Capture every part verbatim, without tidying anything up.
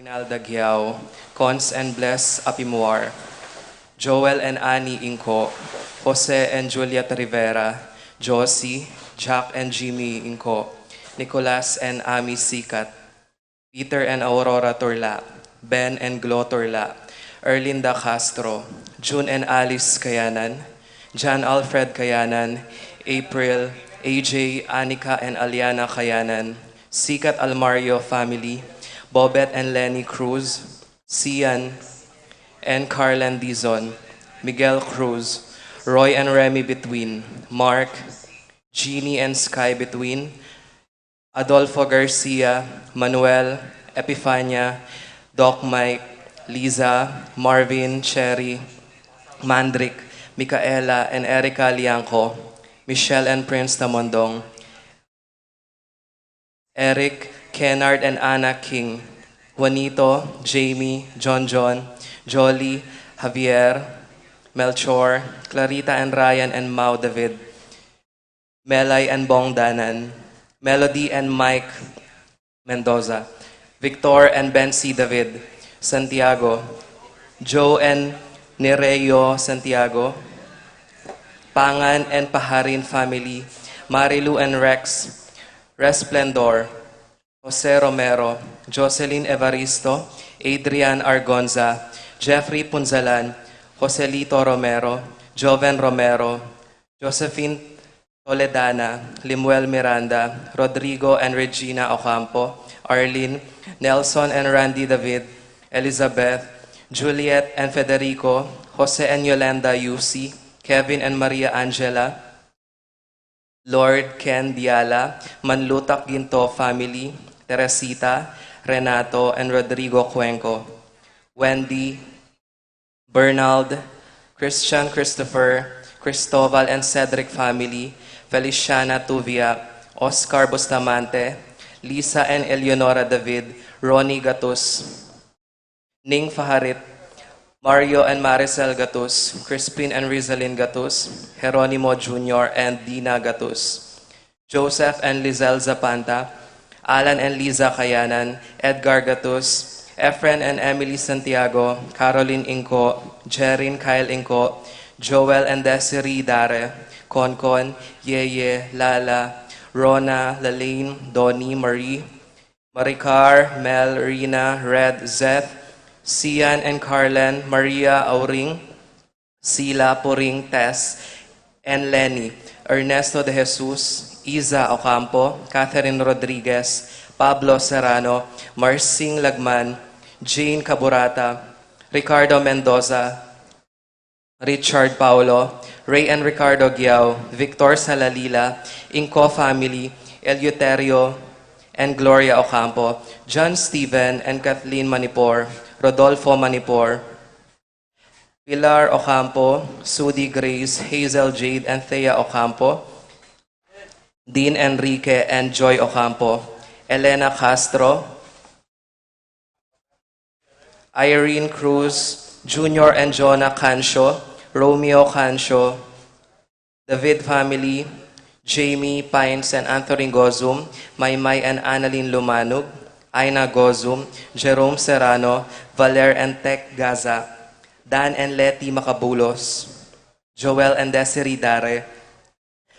Nalda Giao, Cons and Bless Apimuar, Joel and Annie Inco, Jose and Juliet Rivera, Josie, Jack and Jimmy Inco, Nicolas and Ami Sikat, Peter and Aurora Turla, Ben and Glo Turla, Erlinda Castro, June and Alice Kayanan, John Alfred Kayanan, April, A J, Anika and Aliana Kayanan, Sikat Almario family, Bobet and Lenny Cruz, Sian and Carlen Dizon, Miguel Cruz, Roy and Remy Between, Mark, Jeannie and Sky Between, Adolfo Garcia, Manuel, Epifania, Doc Mike, Liza, Marvin, Cherry, Mandrick, Micaela, and Erica Liangco, Michelle and Prince Tamondong, Eric, Kennard, and Anna King, Juanito, Jamie, John John, Jolly, Javier, Melchor, Clarita and Ryan and Mau David, Melay and Bong Danan, Melody and Mike Mendoza, Victor and Bency David Santiago, Joe and Nereo Santiago, Pangan and Paharin family, Marilu and Rex Resplendor, Jose Romero, Jocelyn Evaristo, Adrian Argonza, Jeffrey Punzalan, Joselito Romero, Joven Romero, Josephine Toledana, Limuel Miranda, Rodrigo and Regina Ocampo, Arlene, Nelson and Randy David, Elizabeth, Juliet and Federico, Jose and Yolanda Yusi, Kevin and Maria Angela, Lord Ken Diala, Manlutak Ginto family, Teresita, Renato and Rodrigo Cuenco, Wendy, Bernald, Christian Christopher, Cristobal and Cedric family, Feliciana Tuvia, Oscar Bustamante, Lisa and Eleonora David, Ronnie Gatus, Ning Faharit, Mario and Maricel Gatus, Crispin and Rizalin Gatus, Jeronimo Junior and Dina Gatus, Joseph and Lizelle Zapanta, Alan and Liza Kayanan, Edgar Gatus, Efren and Emily Santiago, Caroline Inco, Jerin Kyle Inco, Joel and Desiree Dare, Konkon, Yeye, Lala, Rona, Lalaine, Donnie, Marie, Maricar, Mel, Rina, Red, Zeth, Sian and Carlen, Maria, Auring, Sila, Puring, Tess, and Lenny, Ernesto de Jesus, Iza Ocampo, Catherine Rodriguez, Pablo Serrano, Marsing Lagman, Jane Caburata, Ricardo Mendoza, Richard Paulo, Ray and Ricardo Giao, Victor Salalila, Inco family, Eleuterio and Gloria Ocampo, John Steven and Kathleen Manipor, Rodolfo Manipor, Pilar Ocampo, Sudi Grace, Hazel Jade and Thea Ocampo, Dean Enrique and Joy Ocampo, Elena Castro, Irene Cruz, Junior and Jonah Cancio, Romeo Cancio, David family, Jamie Pines and Anthony Gozum, Maymay and Annalyn Lumanug, Aina Gozum, Jerome Serrano, Valer and Tech Gaza, Dan and Letty Macabulos, Joel and Desiree Dare,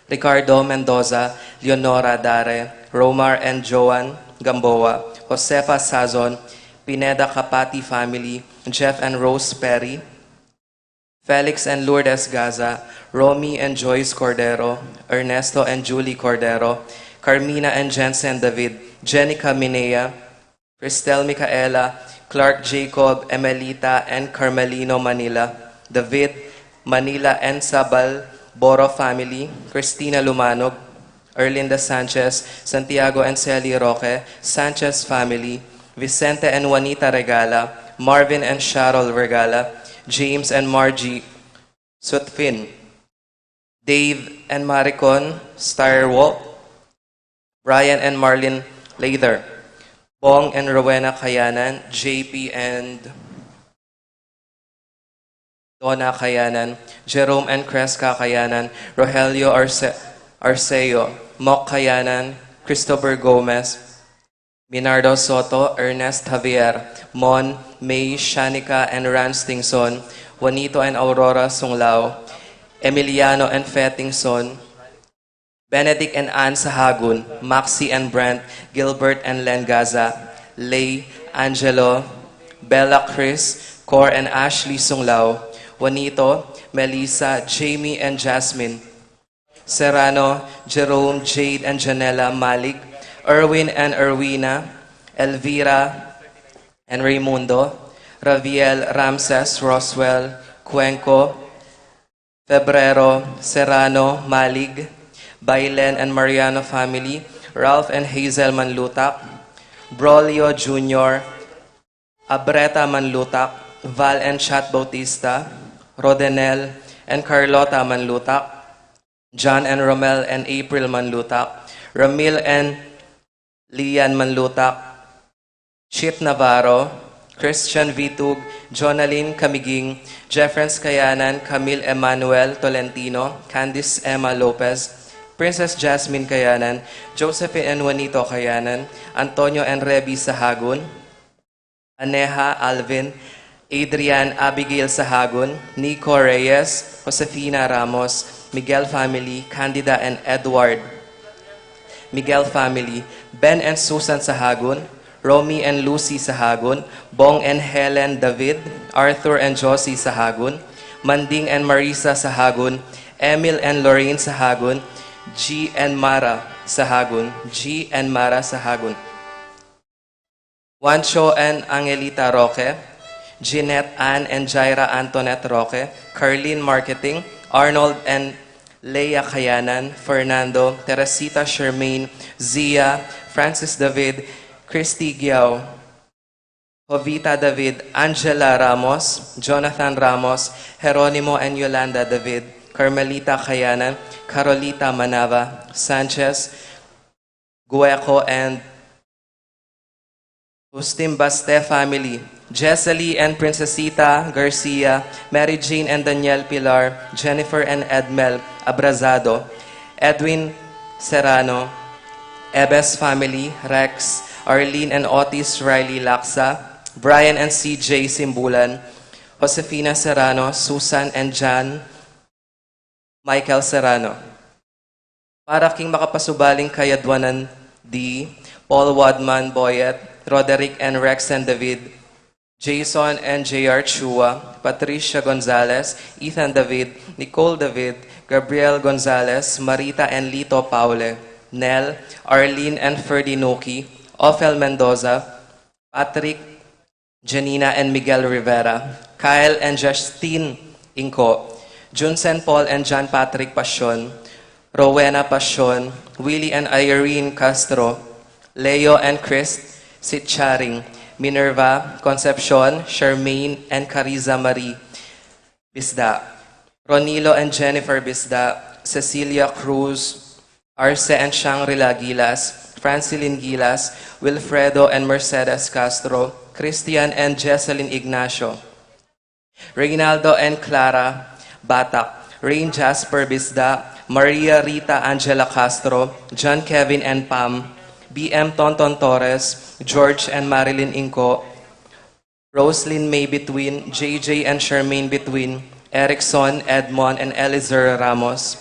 Ricardo Mendoza, Leonora Dare, Romar and Joan Gamboa, Josefa Sazon, Pineda Capati family, Jeff and Rose Perry, Felix and Lourdes Gaza, Romy and Joyce Cordero, Ernesto and Julie Cordero, Carmina and Jensen David, Jenica Minea, Cristel Micaela, Clark Jacob, Emelita and Carmelino Manila, David, Manila and Sabal Boro family, Christina Lumanog, Erlinda Sanchez, Santiago and Sally Roque, Sanchez family, Vicente and Juanita Regala, Marvin and Cheryl Regala, James and Margie Sutphin, Dave and Maricon Steyerwolf, Brian and Marlene Lather, Bong and Rowena Kayanan, J P and Donna Kayanan, Jerome and Cresca Kayanan, Rogelio Arce-, Arceo, Mok Kayanan, Christopher Gomez, Minardo Soto, Ernest Javier, Mon, May, Shanika, and Rans Tingson, Juanito and Aurora Sunglao, Emiliano and Fe Tingson, Benedict and Ann Sahagun, Maxi and Brent, Gilbert and Len Gaza, Lay, Angelo, Bella, Chris, Cor and Ashley Sunglao, Juanito, Melissa, Jamie and Jasmine, Serrano, Jerome, Jade and Janela Malig, Erwin and Erwina, Elvira and Raymundo, Raviel, Ramses, Roswell, Cuenco, Febrero, Serrano, Malig, Bailen and Mariano family, Ralph and Hazel Manlutak, Brolio Junior, Abreta Manlutak, Val and Chat Bautista, Rodenel and Carlota Manlutak, John and Romel and April Manlutak, Ramil and Lian Manlutak, Chit Navarro, Christian Vitug, Jonalyn Camiging, Jeffrens Kayanan, Camille Emmanuel Tolentino, Candice Emma Lopez, Princess Jasmine Kayanan, Josephine and Juanito Kayanan, Antonio and Rebi Sahagun, Aneha Alvin, Adrian Abigail Sahagun, Nico Reyes, Josefina Ramos, Miguel family, Candida and Edward, Miguel family, Ben and Susan Sahagun, Romy and Lucy Sahagun, Bong and Helen David, Arthur and Josie Sahagun, Manding and Marisa Sahagun, Emil and Lorraine Sahagun, G and Mara Sahagun, G and Mara Sahagun, Juancho and Angelita Roque, Jeanette Ann and Jaira Antoinette Roque, Carlene Marketing, Arnold and Leia Kayanan, Fernando, Teresita Shermaine, Zia, Francis David, Christy Giao, Jovita David, Angela Ramos, Jonathan Ramos, Jeronimo and Yolanda David, Carmelita Kayanan, Carolita Manava Sanchez, Gueco and Justin Baste family, Jessely and Princesita Garcia, Mary Jane and Daniel Pilar, Jennifer and Edmel Abrazado, Edwin Serrano, Ebes family, Rex, Arlene and Otis Riley Laksa, Brian and C J Simbulan, Josefina Serrano, Susan and Jan, Michael Serrano. Para king makapasubaling kayadwanan di, Paul Wadman Boyet, Roderick and Rex and David, Jason and J R Chua, Patricia Gonzalez, Ethan David, Nicole David, Gabriel Gonzalez, Marita and Lito Paule, Nel, Arlene and Ferdy Nuki, Ophel Mendoza, Patrick, Janina and Miguel Rivera, Kyle and Justine Inco, Junsen Paul and John Patrick Pasion, Rowena Pasion, Willie and Irene Castro, Leo and Chris Sitcharing, Minerva Concepcion, Charmaine and Cariza Marie Bisda, Ronilo and Jennifer Bisda, Cecilia Cruz, Arce and Shangri-La Gilas, Francilyn Gilas, Wilfredo and Mercedes Castro, Christian and Jesselyn Ignacio, Reynaldo and Clara Batak, Rain Jasper Bisda, Maria Rita Angela Castro, John Kevin and Pam, B M Tonton Torres, George and Marilyn Inco, Roslyn May Between, J J and Charmaine Between, Erickson, Edmond and Elizer Ramos,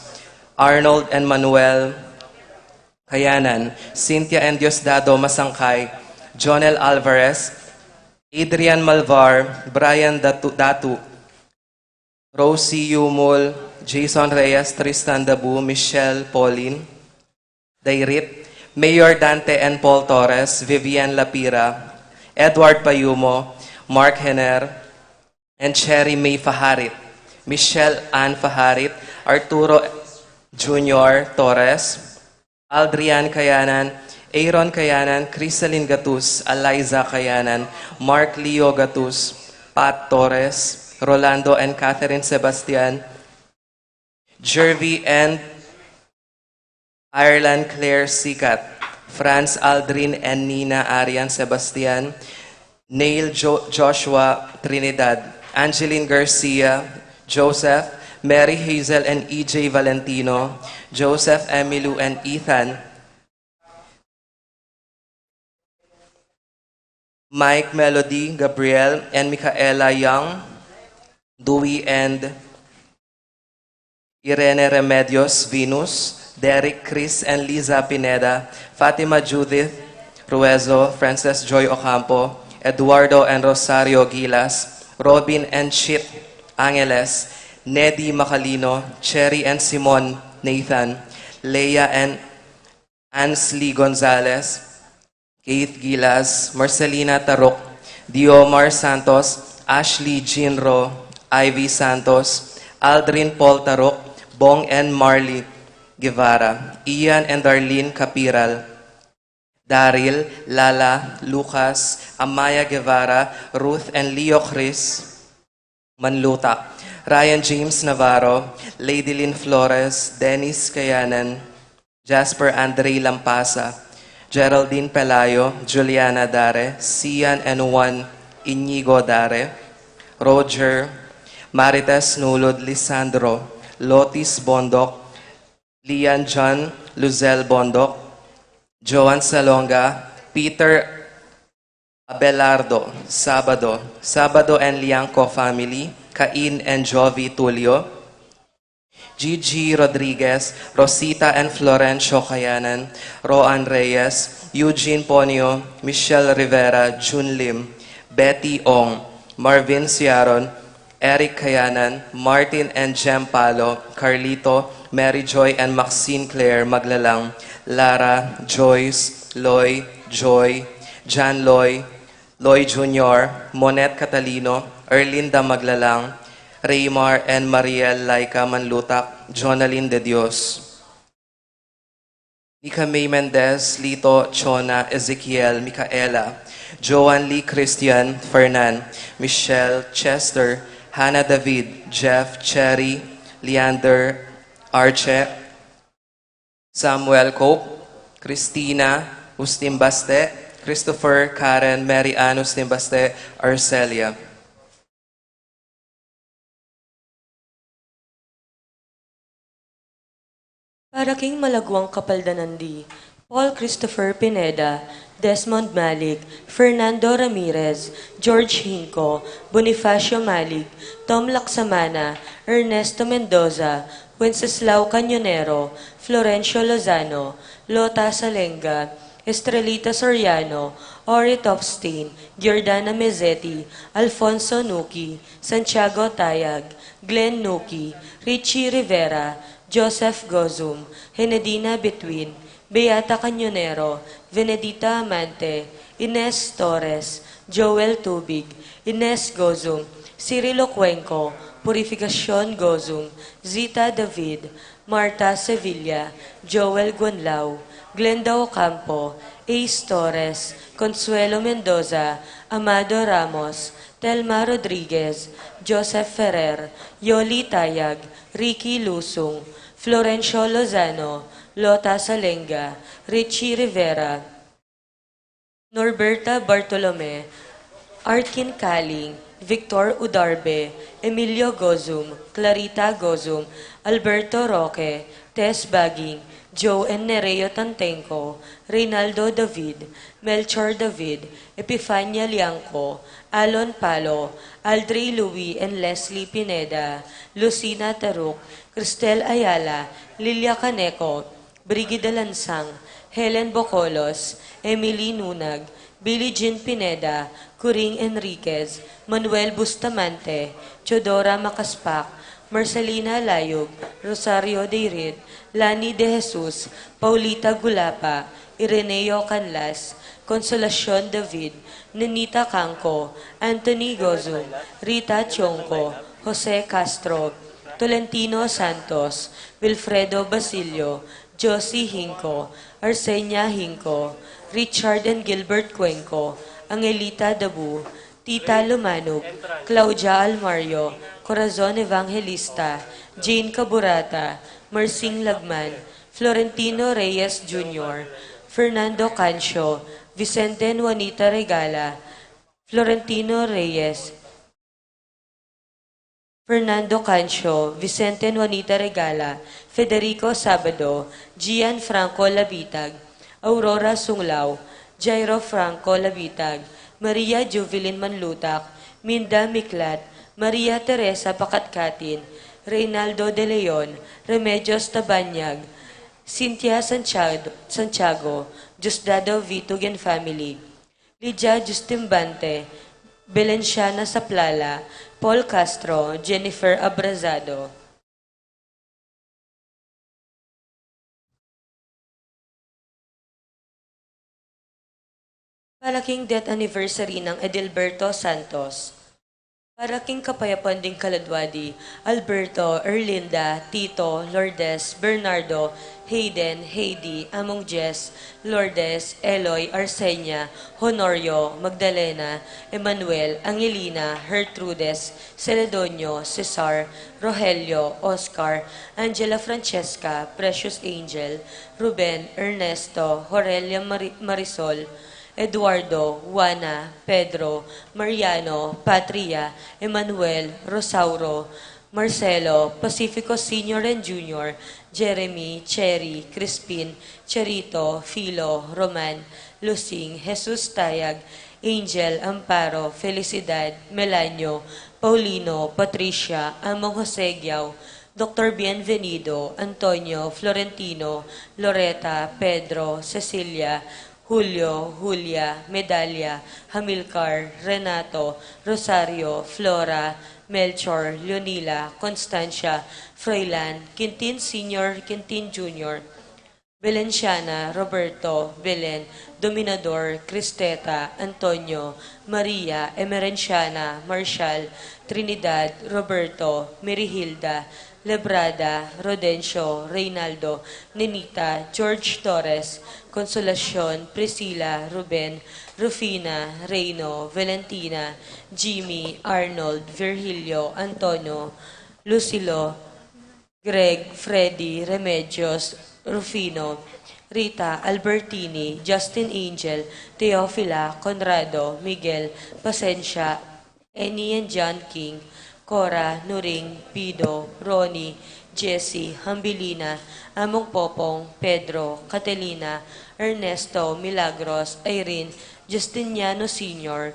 Arnold and Manuel Kayanan, Cynthia and Diosdado Masangkay, Jonel Alvarez, Adrian Malvar, Brian Datu, Datu, Rosie Yumul, Jason Reyes, Tristan Dabu, Michelle Pauline, Dairit, Mayor Dante and Paul Torres, Vivian Lapira, Edward Payumo, Mark Hener, and Cherry May Faharit, Michelle Ann Faharit, Arturo Junior Torres, Aldrian Kayanan, Aaron Kayanan, Crisalin Gatus, Eliza Kayanan, Mark Leo Gatus, Pat Torres, Rolando and Catherine Sebastian, Jervy and Ireland Claire Sikat, Franz Aldrin and Nina Arian Sebastian, Neil Jo-, Joshua Trinidad, Angeline Garcia, Joseph, Mary Hazel and E J Valentino, Joseph, Emilu and Ethan, Mike, Melody, Gabriel, and Micaela Young, Dewey and Irene Remedios, Venus, Derek, Chris, and Liza Pineda, Fatima Judith Ruezo, Frances Joy Ocampo, Eduardo and Rosario Gilas, Robin and Chit Angeles, Nedi Macalino, Cherry and Simon Nathan, Leia and Ansley Gonzalez, Keith Gilas, Marcelina Taruk, Diomar Santos, Ashley Jinro, Ivy Santos, Aldrin Paul Taruk, Bong and Marley Guevara, Ian and Darlene Capiral, Daryl, Lala, Lucas, Amaya Guevara, Ruth and Leo Chris, Manlutak, Ryan James Navarro, Lady Lynn Flores, Dennis Kayanan, Jasper Andre Lampasa, Geraldine Pelayo, Juliana Dare, Sian and Juan Inigo Dare, Roger, Marites Nulud Lisandro, Lotis Bondok, Lian John, Luzel Bondok, Joan Salonga, Peter Abelardo, Sabado, Sabado and Liangco family, Cain and Jovi Tulio, Gigi Rodriguez, Rosita and Florencio Kayanan, Roan Reyes, Eugene Ponio, Michelle Rivera, Jun Lim, Betty Ong, Marvin Siaron, Eric Kayanan, Martin and Jem Palo, Carlito, Mary Joy and Maxine Claire Maglalang, Lara, Joyce, Loy, Joy, Jan Loy, Loy Junior, Monette Catalino, Erlinda Maglalang, Raymar and Mariel Laika Manlutak, Jonalyn De Dios. Nika May Mendez, Lito, Chona, Ezekiel, Micaela, Joan Lee Christian, Fernan, Michelle, Chester, Hannah David, Jeff, Cherry, Leander, Arche, Samuel Cope, Christina, Ustin Baste, Christopher, Karen, Mary Ann Ustin Baste, Arcelia. Para king malaguang kapaldanan di, Paul Christopher Pineda, Desmond Malik, Fernando Ramirez, George Hinco, Bonifacio Malik, Tom Laksamana, Ernesto Mendoza, Wenceslao Cañonero, Florencio Lozano, Lota Salenga, Estrelita Soriano, Ori Topstein, Giordana Mezzetti, Alfonso Nuki, Santiago Tayag, Glenn Nuki, Richie Rivera, Joseph Gozum, Henedina Between, Beata Cañonero, Venedita Amante, Ines Torres, Joel Tubig, Ines Gozum, Cirilo Cuenco, Purificacion Gozum, Zita David, Martha Sevilla, Joel Guanlao, Glenda Ocampo, Ace Torres, Consuelo Mendoza, Amado Ramos, Telma Rodriguez, Joseph Ferrer, Yoli Tayag, Ricky Lusung, Florencio Lozano, Lota Salenga, Richie Rivera, Norberta Bartolome, Arkin Kaling, Victor Udarbe, Emilio Gozum, Clarita Gozum, Alberto Roque, Tess Baging, Joe and Nereo Tantenco, Reynaldo David, Melchor David, Epifania Liangco, Alon Palo, Aldrey Louis and Leslie Pineda, Lucina Taruk, Cristel Ayala, Lilia Caneco, Brigida Lansang, Helen Bocolos, Emily Nunag, Billie Jean Pineda, Coring Enriquez, Manuel Bustamante, Teodora Macaspac, Marcelina Layug, Rosario Deirit, Lani De Jesus, Paulita Gulapa, Ireneo Canlas, Consolacion David, Nenita Cangco, Anthony Gozum, Rita Tiongco, Jose Castro, Tolentino Santos, Wilfredo Basilio, Josie Hinco, Arsenia Hinco, Richard and Gilbert Cuenco, Angelita Dabu, Tita Lumanug, Claudia Almario, Corazon Evangelista, Jane Caburata, Mersing Lagman, Florentino Reyes Junior, Fernando Cancio, Vicente and Juanita Regala, Florentino Reyes, Fernando Cancio, Vicente and Juanita Regala, Federico Sabado, Gian Franco Labitag, Aurora Sunglao, Jairo Franco Labitag, Maria Juvelin Manlutak, Minda Miklat, Maria Teresa Pakatkatin, Reynaldo de Leon, Remedios Tabanyag, Cynthia Santiago, Santiago, Diosdado Vitug and family, Lydia Justimbante, Belenciana Saplala, Paul Castro, Jennifer Abrazado. Para king death anniversary nang Edilberto Santos. Para king kapayapan ding kaladwa di Alberto, Erlinda, Tito, Lourdes, Bernardo, Hayden, Heidi, Among Jess, Lourdes, Eloy, Arsenia, Honorio, Magdalena, Emmanuel, Angelina, Gertrudes, Celedonio, Cesar, Rogelio, Oscar, Angela Francesca, Precious Angel, Ruben, Ernesto, Horelia Mari-, Marisol, Eduardo, Juana, Pedro, Mariano, Patria, Emmanuel, Rosauro, Marcelo, Pacifico Senior and Junior, Jeremy, Cherry, Crispin, Cherito, Filo, Roman, Lusing, Jesus Tayag, Angel, Amparo, Felicidad, Melanio, Paulino, Patricia, Among Jose Giao, Doctor Bienvenido, Antonio, Florentino, Loreta, Pedro, Cecilia, Julio, Julia, Medalia, Hamilcar, Renato, Rosario, Flora, Melchor, Leonila, Constancia, Froilan, Quintin Senior, Quintin Junior, Belenciana, Roberto, Belen, Dominador, Cristeta, Antonio, Maria, Emerenciana, Marshall, Trinidad, Roberto, Mirihilda, Lebrada, Rodencio, Reynaldo, Nenita, George Torres, Consolacion, Priscila, Ruben, Rufina, Reino, Valentina, Jimmy, Arnold, Virgilio, Antonio, Lucilo, Greg, Freddy, Remedios, Rufino, Rita, Albertini, Justin, Angel, Teofila, Conrado, Miguel, Pasensia, Annie and John King, Cora, Nuring, Pido, Ronnie, Jessie, Hambilina, Among Popong, Pedro, Catalina, Ernesto, Milagros, Irene, Justiniano Senior,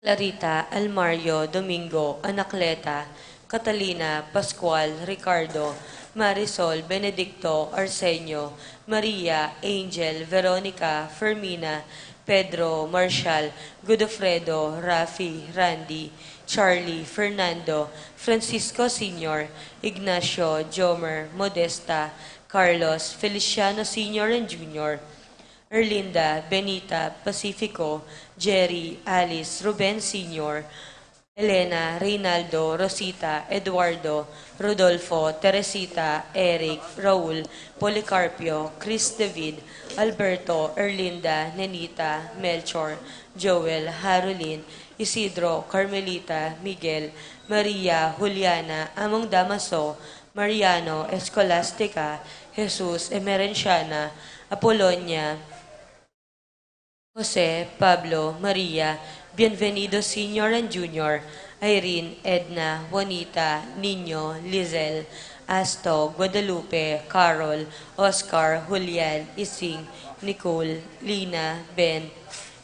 Clarita, Almario, Domingo, Anacleta, Catalina, Pascual, Ricardo, Marisol, Benedicto, Arsenio, Maria, Angel, Veronica, Fermina, Pedro, Marshall, Godofredo, Rafi, Randy, Charlie, Fernando, Francisco Senior, Ignacio, Jomer, Modesta, Carlos, Feliciano Senior and Junior, Erlinda, Benita, Pacifico, Jerry, Alice, Ruben Senior, Elena, Reynaldo, Rosita, Eduardo, Rodolfo, Teresita, Eric, Raul, Policarpio, Chris, David, Alberto, Erlinda, Nenita, Melchor, Joel, Harolin, Isidro, Carmelita, Miguel, Maria, Juliana, Among Damaso, Mariano, Escolastica, Jesus, Emerenciana, Apolonia, Jose, Pablo, Maria, Bienvenido Senior and Junior, Irene, Edna, Juanita, Niño, Lizelle, Asto, Guadalupe, Carol, Oscar, Julian, Ising, Nicole, Lina, Ben,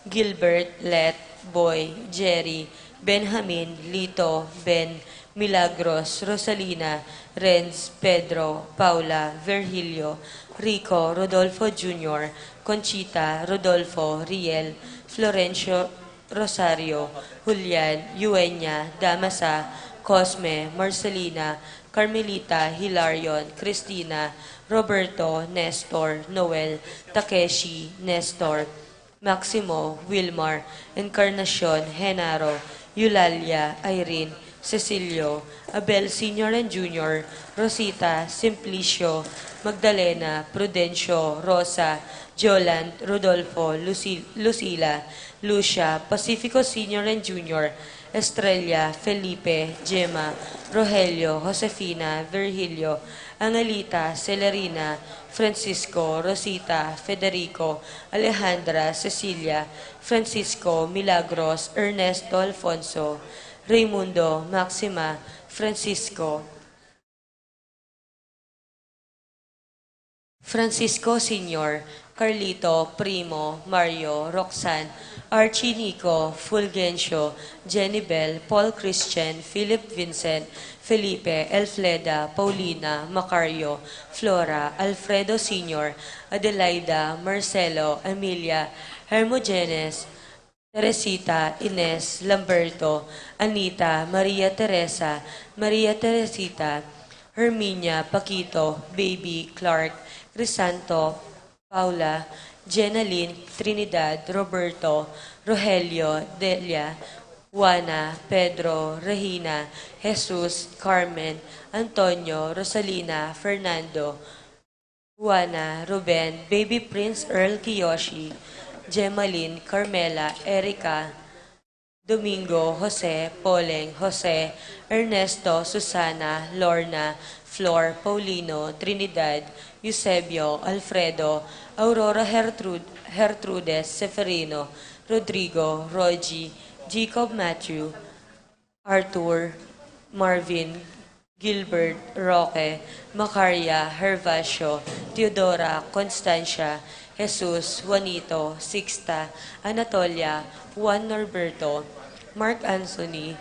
Gilbert, Let, Boy, Jerry, Benjamin, Lito, Ben, Milagros, Rosalina, Renz, Pedro, Paula, Virgilio, Rico, Rodolfo Junior, Conchita, Rodolfo, Riel, Florencio, Rosario, Julian, Yuenya, Damasa, Cosme, Marcelina, Carmelita, Hilarion, Cristina, Roberto, Nestor, Noel, Takeshi, Nestor, Maximo, Wilmar, Encarnacion, Genaro, Eulalia, Irene, Cecilio, Abel Senior and Junior, Rosita, Simplicio, Magdalena, Prudencio, Rosa, Joland, Rodolfo, Luci-, Lucila, Lucia, Pacifico Senior and Junior, Estrella, Felipe, Gemma, Rogelio, Josefina, Virgilio, Angelita, Celerina, Francisco, Rosita, Federico, Alejandra, Cecilia, Francisco, Milagros, Ernesto, Alfonso, Raimundo, Maxima, Francisco, Francisco Senior, Carlito, Primo, Mario, Roxanne, Archie, Nico, Fulgencio, Jenny Bell, Paul Christian, Philip Vincent, Felipe, Elfleda, Paulina, Macario, Flora, Alfredo Senior, Adelaida, Marcelo, Emilia, Hermogenes, Teresita, Ines, Lamberto, Anita, Maria Teresa, Maria Teresita, Herminia, Paquito, Baby, Clark, Crisanto, Paula, Jenalyn, Trinidad, Roberto, Rogelio, Delia, Juana, Pedro, Regina, Jesus, Carmen, Antonio, Rosalina, Fernando, Juana, Ruben, Baby Prince Earl, Kiyoshi, Gemalyn, Carmela, Erica, Domingo, Jose, Poleng, Jose, Ernesto, Susana, Lorna, Flor, Paulino, Trinidad, Eusebio, Alfredo, Aurora, Gertrud-, Gertrudes, Seferino, Rodrigo, Rogie, Jacob, Matthew, Arthur, Marvin, Gilbert, Roque, Macaria, Hervacio, Teodora, Constancia, Jesus, Juanito, Sixta, Anatolia, Juan Norberto, Mark Anthony,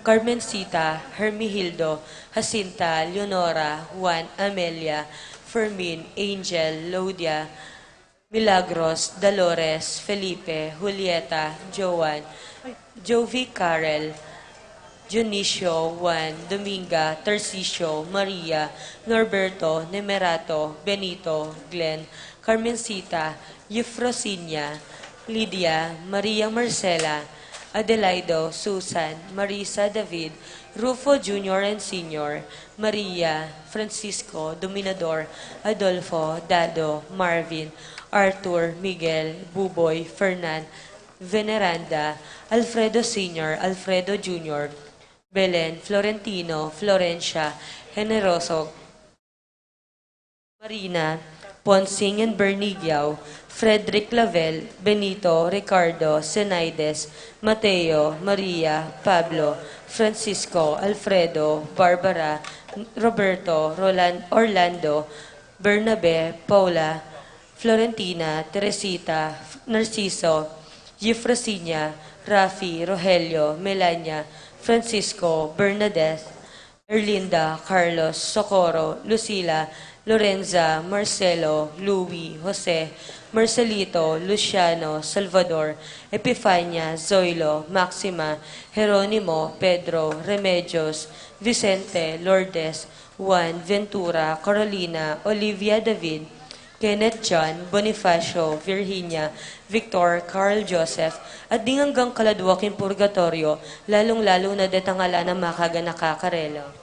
Carmencita, Hermihildo, Jacinta, Leonora, Juan, Amelia, Fermin, Angel, Lodia, Milagros, Dolores, Felipe, Julieta, Joan, Jovi, Carel, Dionisio, Juan, Dominga, Tarcisio, Maria, Norberto, Nemerato, Benito, Glenn, Carmencita, Eufrosinia, Lydia, Maria Marcela, Adelaido, Susan, Marisa, David, Rufo Junior and Senior, Maria, Francisco, Dominador, Adolfo, Dado, Marvin, Arthur, Miguel, Buboy, Fernan, Veneranda, Alfredo Senior, Alfredo Junior, Belen, Florentino, Florencia, Generoso, Marina, Ponsing and Bernigiao, Frederick Clavel, Benito, Ricardo, Senaides, Mateo, Maria, Pablo, Francisco, Alfredo, Barbara, Roberto, Roland, Orlando, Bernabe, Paula, Florentina, Teresita, Narciso, Eufrosinia, Rafi, Rogelio, Melania, Francisco, Bernadette, Erlinda, Carlos, Socorro, Lucila, Lorenza, Marcelo, Louis, Jose, Marcelito, Luciano, Salvador, Epifania, Zoilo, Maxima, Jeronimo, Pedro, Remedios, Vicente, Lourdes, Juan, Ventura, Carolina, Olivia, David, Kenneth, John, Bonifacio, Virginia, Victor, Carl Joseph, at ding anggang kaladwa king purgatoryo, lalung-lalu na detang ala nang makaganaka karela.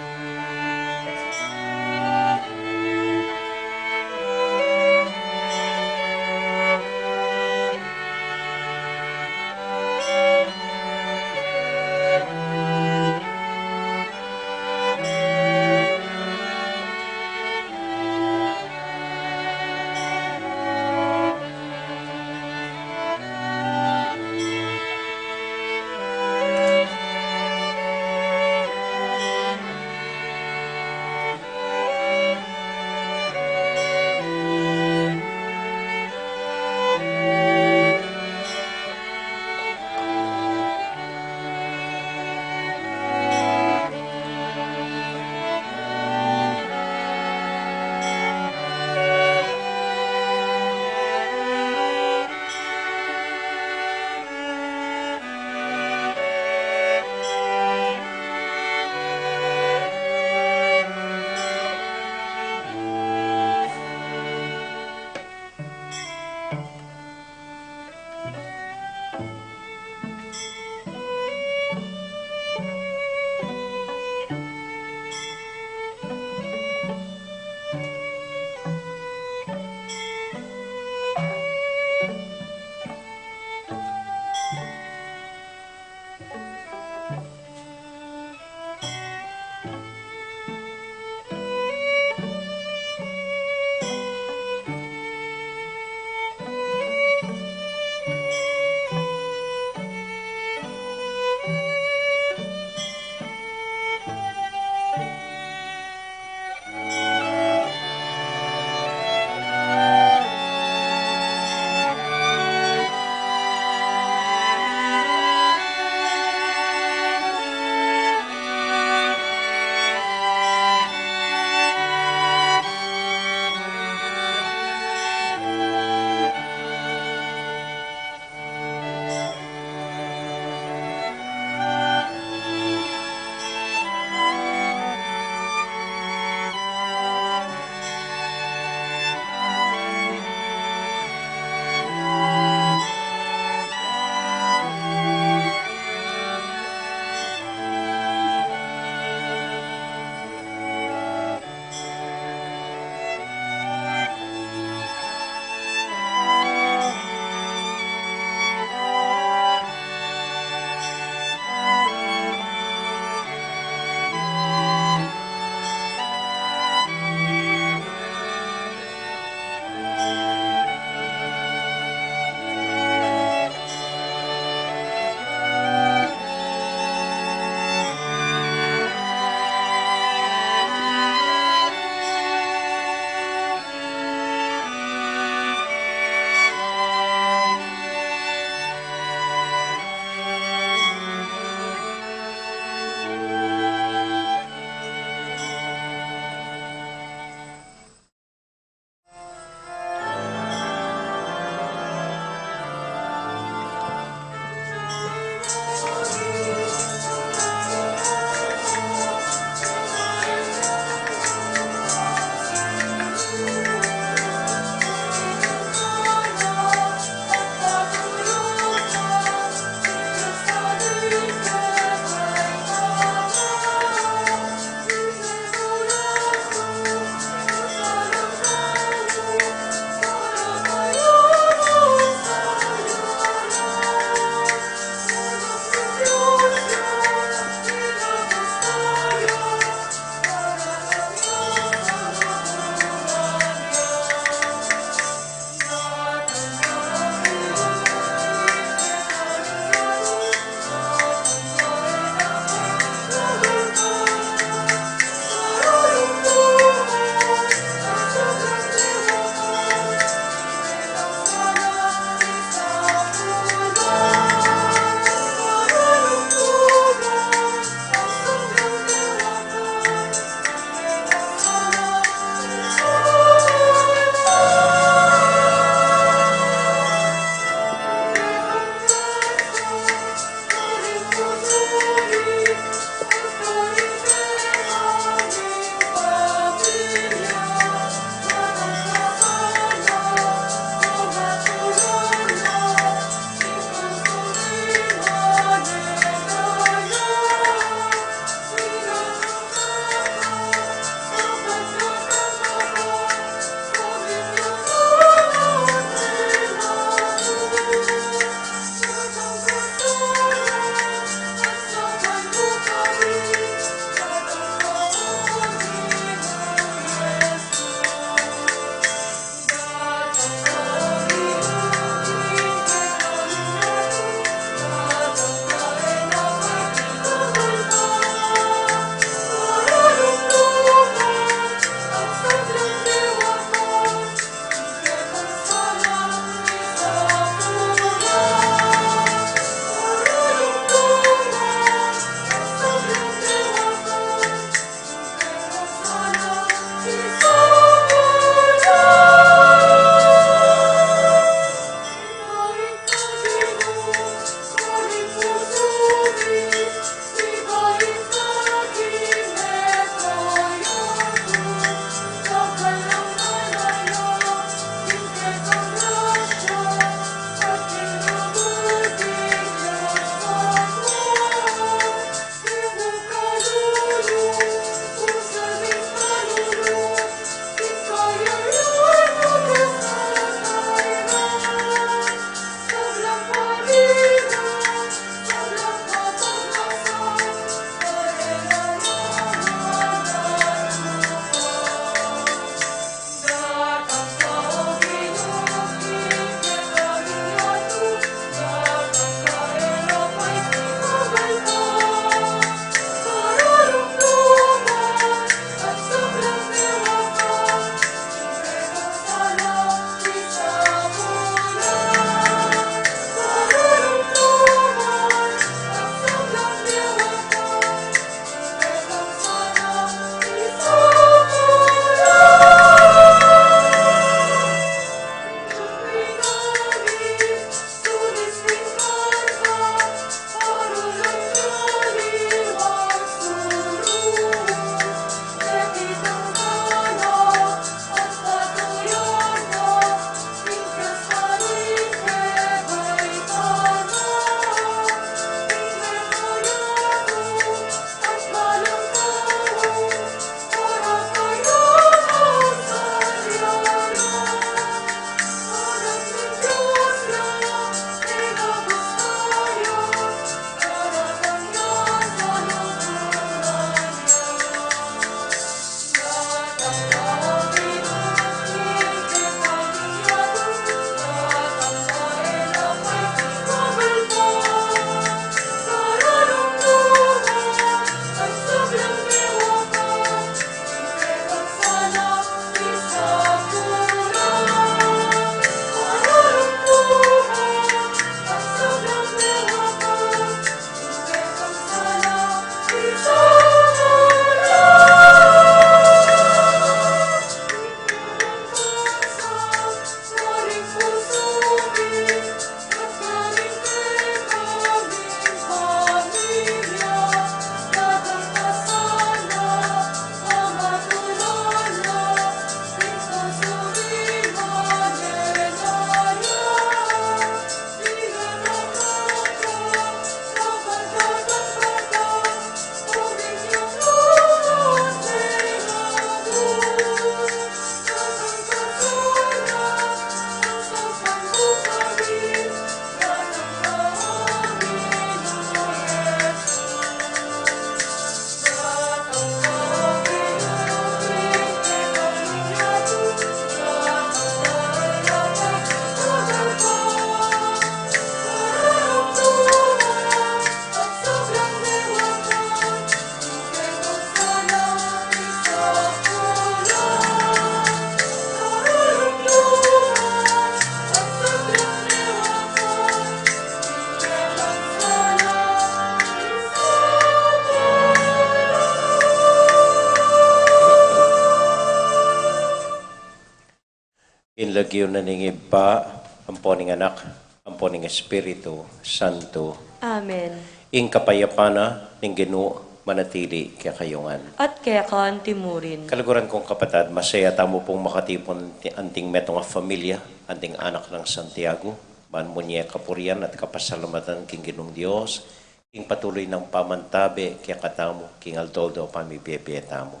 King lagyu na ning Ibpa, ampo ning Anak, ampo ning Espiritu Santo. Amen. Ing kapayapan na ning Ginu manatili kekayu ngan. At keka anti murin. Kaluguran kung kapatad, masaya tamu pung makatipun ti-, anting metung a familia, anting anak nang Santiago, ban munye kapurian at kapasalamatan king Ginung Dios, king patuloy nang pamantabe kekatamu, king aldo-aldo a pamibie-bie tamu.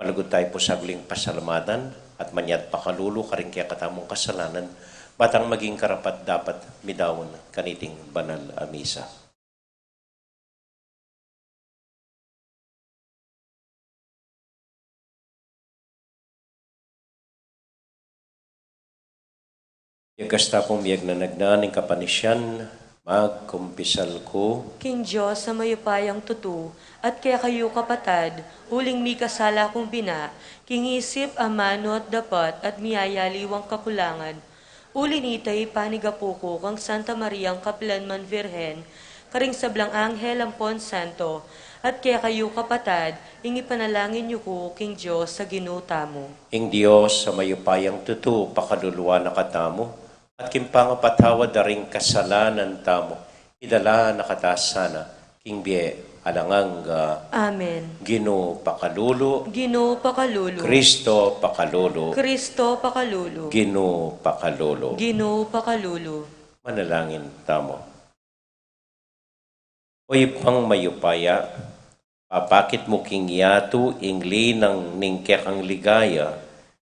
Malugud tamu pu saguling pasalamatan at manyad pakalulu karing kekatamung kasalanan, ba tang maging karapat-dapat midaun kaniting banal a misa. Yagas ta pung miyagnanagnan ning kapanisian, magkumpisal ku king Dios a mayupayang tutu, at kekayu kapatad, uling mikasala kung bina, king isip, amanu at dapat, at miyayaliwang kakulangan. Uli nita, ipanigapu ku kang Santa Mariang kapilan man Virgen, karing sablang anghel ampon santo, at kekayu kapatad, ing ipanalangin yu ku king Dios a Ginu tamu. Ing Dios a mayupayang tutu pakaluluan na katamu, at king pangapatawad da ring kasalanan tamu, idala na kata sana king bie alang angga. Amen. Ginu pakalulu. Ginu pakalulu. Kristo pakalulu. Kristo pakalulu. Ginu pakalulu. Ginu pakalulu. Manalangin tamu. O Ibpang mayupaya, papakit mu king yatu ing linang ning kekang ligaya,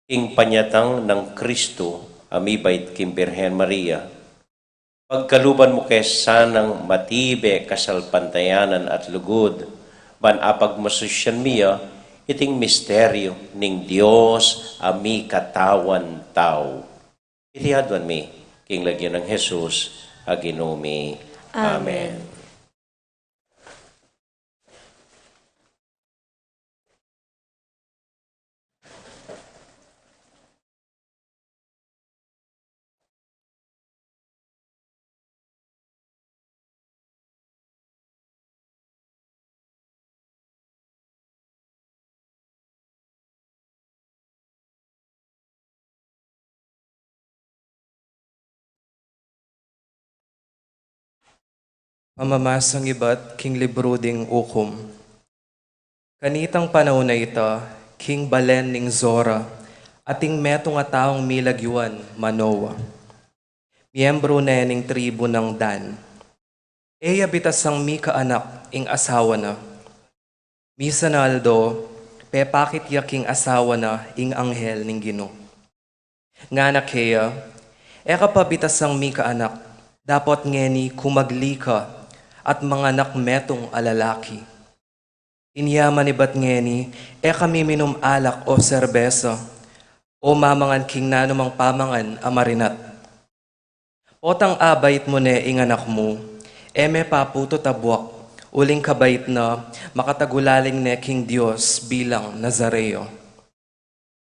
king panyatang nang Kristu a mibait king Birhen Maria. Pagkaluban mu ke sanang matibe kasalpantayanan at lugud, ban apagmasusyan mi ya iting misteryu ning Dios a mikatawan tau. Iti aduan mi king lagyu nang Jesus a Ginu mi. Amen. Amen. Pamamasang ibat king libru ding Ukum. Kanitang panaun a ita, king balen ning Zora, ating metung a taung milagyuan Manoa, miyembru ne ning tribu nang Dan. E ya bitasang mikaanak ing asawa na. Misan a aldo, pepakit ya king asawa na ing anghel ning Ginu. Ngana keya, e ka pa bitasang mikaanak, dapot ngeni kumagli ka at manganak metung a lalaki. Inya manibat ngeni, e ka miminum alak o serbesa, o mamangan king nanumang pamangan a marinat. Potang abait mu ne ing anak mu, e me paputut a buak, uling kabait na, makatagulaling ne king Dios bilang Nazareo.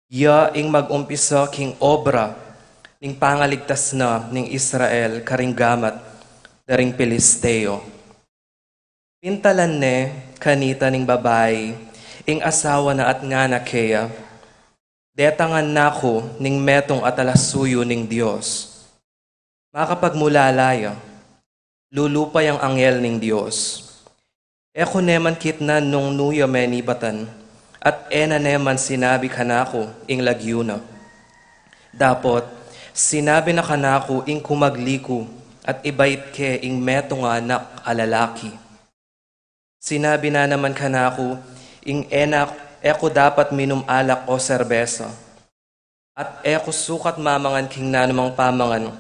Ya ing mag-umpisa king obra ning pangaligtas na ning Israel karing gamat da ring Pilisteo. Pintalan ne kanita ning babai ing asawa na at ngana keya, detangan na ku ning metung a talasuyu ning Dios. Makapagmulala ya, lulupa yang anghel ning Dios. E ku ne man kitnan nung nu ya menibatan, at e na ne man sinabi kanaku ing lagyu na. Dapot, sinabi na kanaku ing kumagli ku, at ibait ke ing metung a anak a lalaki. Sinabi na naman kanaku ing e na, e ku dapat minum alak o serbesa, at e ku sukat mamangan king nanumang pamangan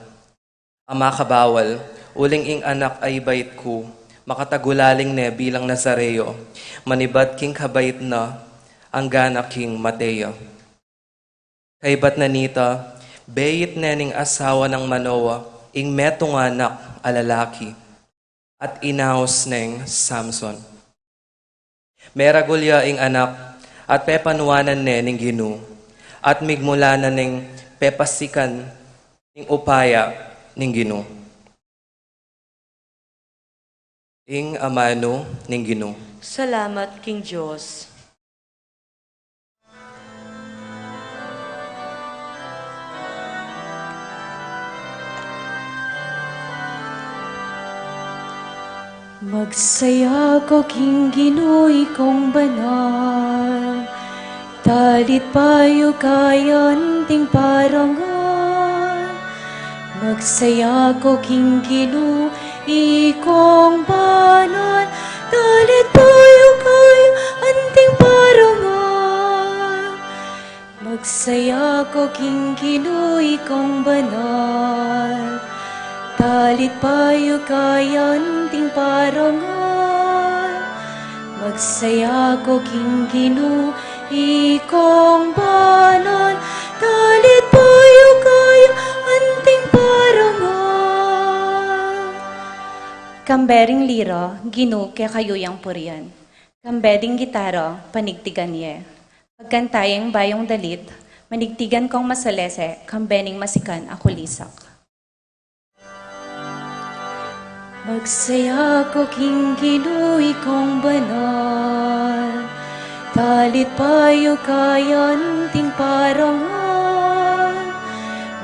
a makabawal, uling ing anak a ibait ku, makatagulaling ne bilang Nazareo, manibat king kabait na, angga na king mate ya. Kaybat na nita, beit ne ning asawa nang Manoa ing metung a anak a lalaki, at inaus neng Samson. Meragul ya ing anak, at pepanuanan ne ning Ginu, at migmula na neng pepasikan ing upaya ning Ginu. Ing amanu ning Ginu. Salamat king Dios. Magsaya ko king Ginu, ikong banal, dalit payo kaya anting parangal. Magsaya ko king Ginu, ikong banal, dalit payo kaya anting parangal. Magsaya ko king Ginu, ikong banal, dalit payo kaya anting parangal. Magsaya ko king Ginu, ikong banal, dalit payo kaya anting parangal. Kambe ring lira, Ginu, kekayu yang purian. Kambe ding gitara, panigtigan ye. Pagkanta yeng bayung dalit, manigtigan kong masalese, kambe ning masikan a kulisak. Magsaya ko king Ginu, ikong banal, dalit payo kaya anting parangal.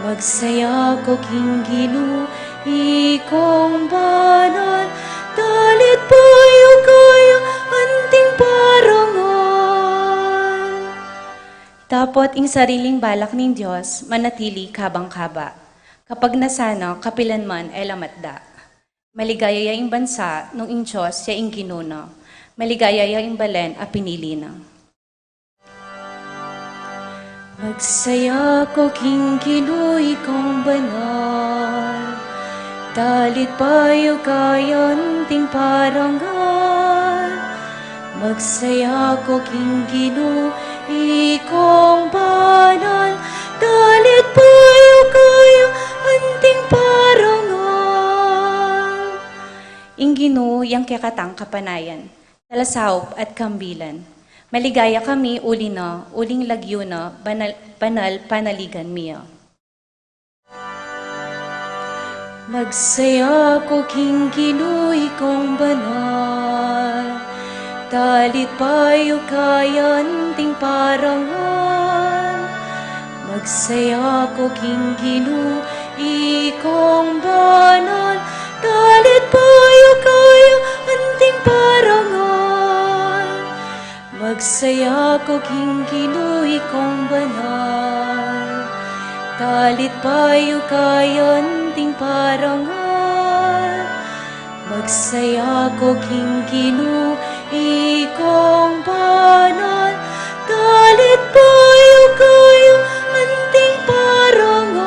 Magsaya ko king Ginu, ikong banal, dalit payo kaya anting parangal. Dapot ing sariling balak ning Dios manatili kabang-kaba. Kapag nasana, kapilan man e la matda. Maligaya ya ing bansa nung ing Dios ya ing Ginu na. Maligaya ya ing balen a pinili na. Magsaya ko king Ginu, ikong banal, dalit payo kaya anting parangal. Magsaya ko king Ginu, ikong banal, dalit payo kaya anting parangal. Ing Ginu yang kekatang kapanayan, talasaup at kambilan. Maligaya kami uli na, uling lagyu na, banal, banal panaligan mi ya. Magsaya ko king Ginu, ikong banal, dalit payo kaya anting parangal. Magsaya ko king Ginu, ikong banal, dalit payo kaya anting parangal. Magsaya ko king Ginu, ikong banal, dalit payo kaya anting parangal. Magsaya ko king Ginu, ikong banal, dalit payo kaya anting parangal.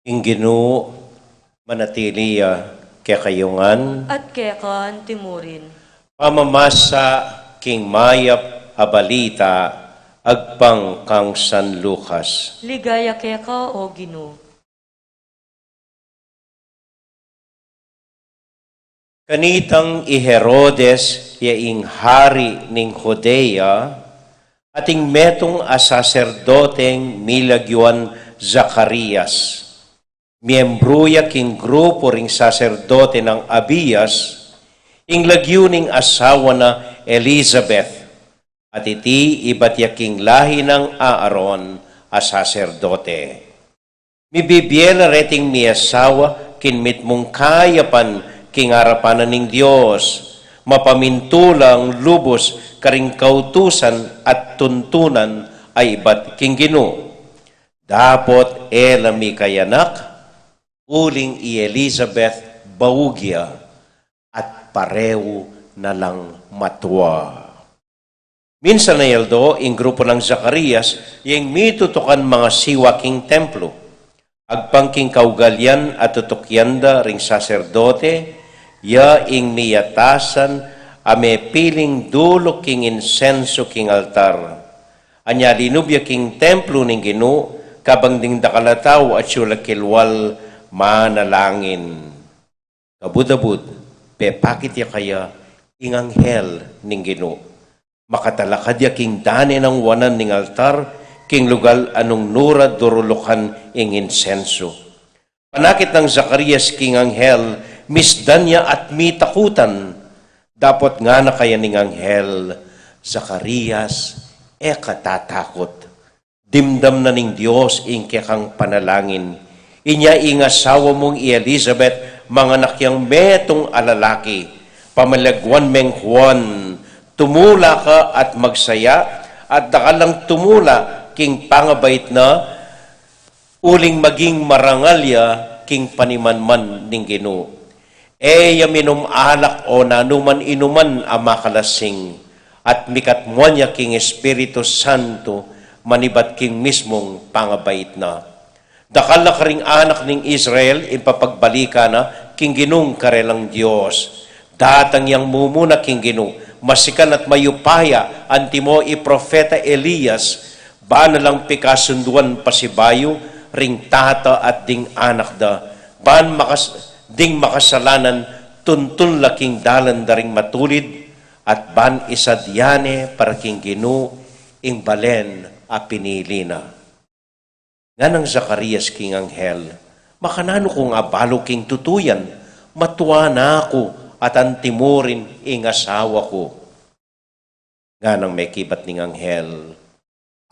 Ing Ginu manatili ya kekayu ngan. At keka antimurin. Pamamasa king mayap a balita agpang kang San Lucas. Ligaya keka, O Ginu. Kanitang i Herodes ya ing hari ning Judea, ating metung a saserdoteng milagyuan Zacarias. Miyembru ya king grupu ring saserdote nang Abias, ing lagyu ning asawa na Elizabeth, at iti ibat ya king lahi nang Aaron a saserdote. Mibibie la reting miyasawa king mitmung kayapan king arapan na ning Dios, mapamintulang lubus karing kautusan at tuntunan a ibat king Ginu. Dapot e la mikayanak, uling i Elizabeth baug ya, at parehu na lang matua. Minsan a aldo ing grupu nang Zacarias, ya ing mitutukan mangasiwa king templo. Agpang king kaugalian a tutukyan da ring saserdote, ya ing miyatasan a mepiling dulu king insensu king altar. Anya linub ya king templo ning Ginu, kabang ding dakal a tau atyu la kilwal manalangin. Kabud-abud, pepakit ya kaya ing anghel ning Ginu. Makatalakad ya king dane nang wanan ning altar, king lugal a nung nu ra durulukan ing insensu. Panakit nang Zacarias king anghel, misdan ya at mitakutan. Dapot ngana kaya ning anghel, "Zacarias, e ka tatakut. Dimdam na ning Dios ing kekang panalangin. Inya ing asawa mung i Elizabeth, manganak yang metung a lalaki. Pamilagwan meng Juan. Tumula ka at magsaya, at dakal lang tumula king pangabait na, uling maging marangal ya king panimanman ning Ginu. E ya minum alak o nanuman inuman a makalasing, at mikatmuan ya king Espiritu Santo manibat king mismung pangabait na. Dakal la karing anak ning Israel ing papagbalikan na king Ginung karelang Dios. Datang yang mumuna king Ginu, masikan at mayupaya, antimo i propeta Elias, ban na lang pikasunduan pasibayu ring tata at ding anak da, ban makas-, ding makasalanan tuntun la king dalan da ring matulid, at ban isadya ne para king Ginu ing balen a pinili na." Nganang Zacarias king anghel, "Makananu kung abalu king tutu yan? Matua na ku at antimurin ing asawa ku." Nganang mekibat ning anghel,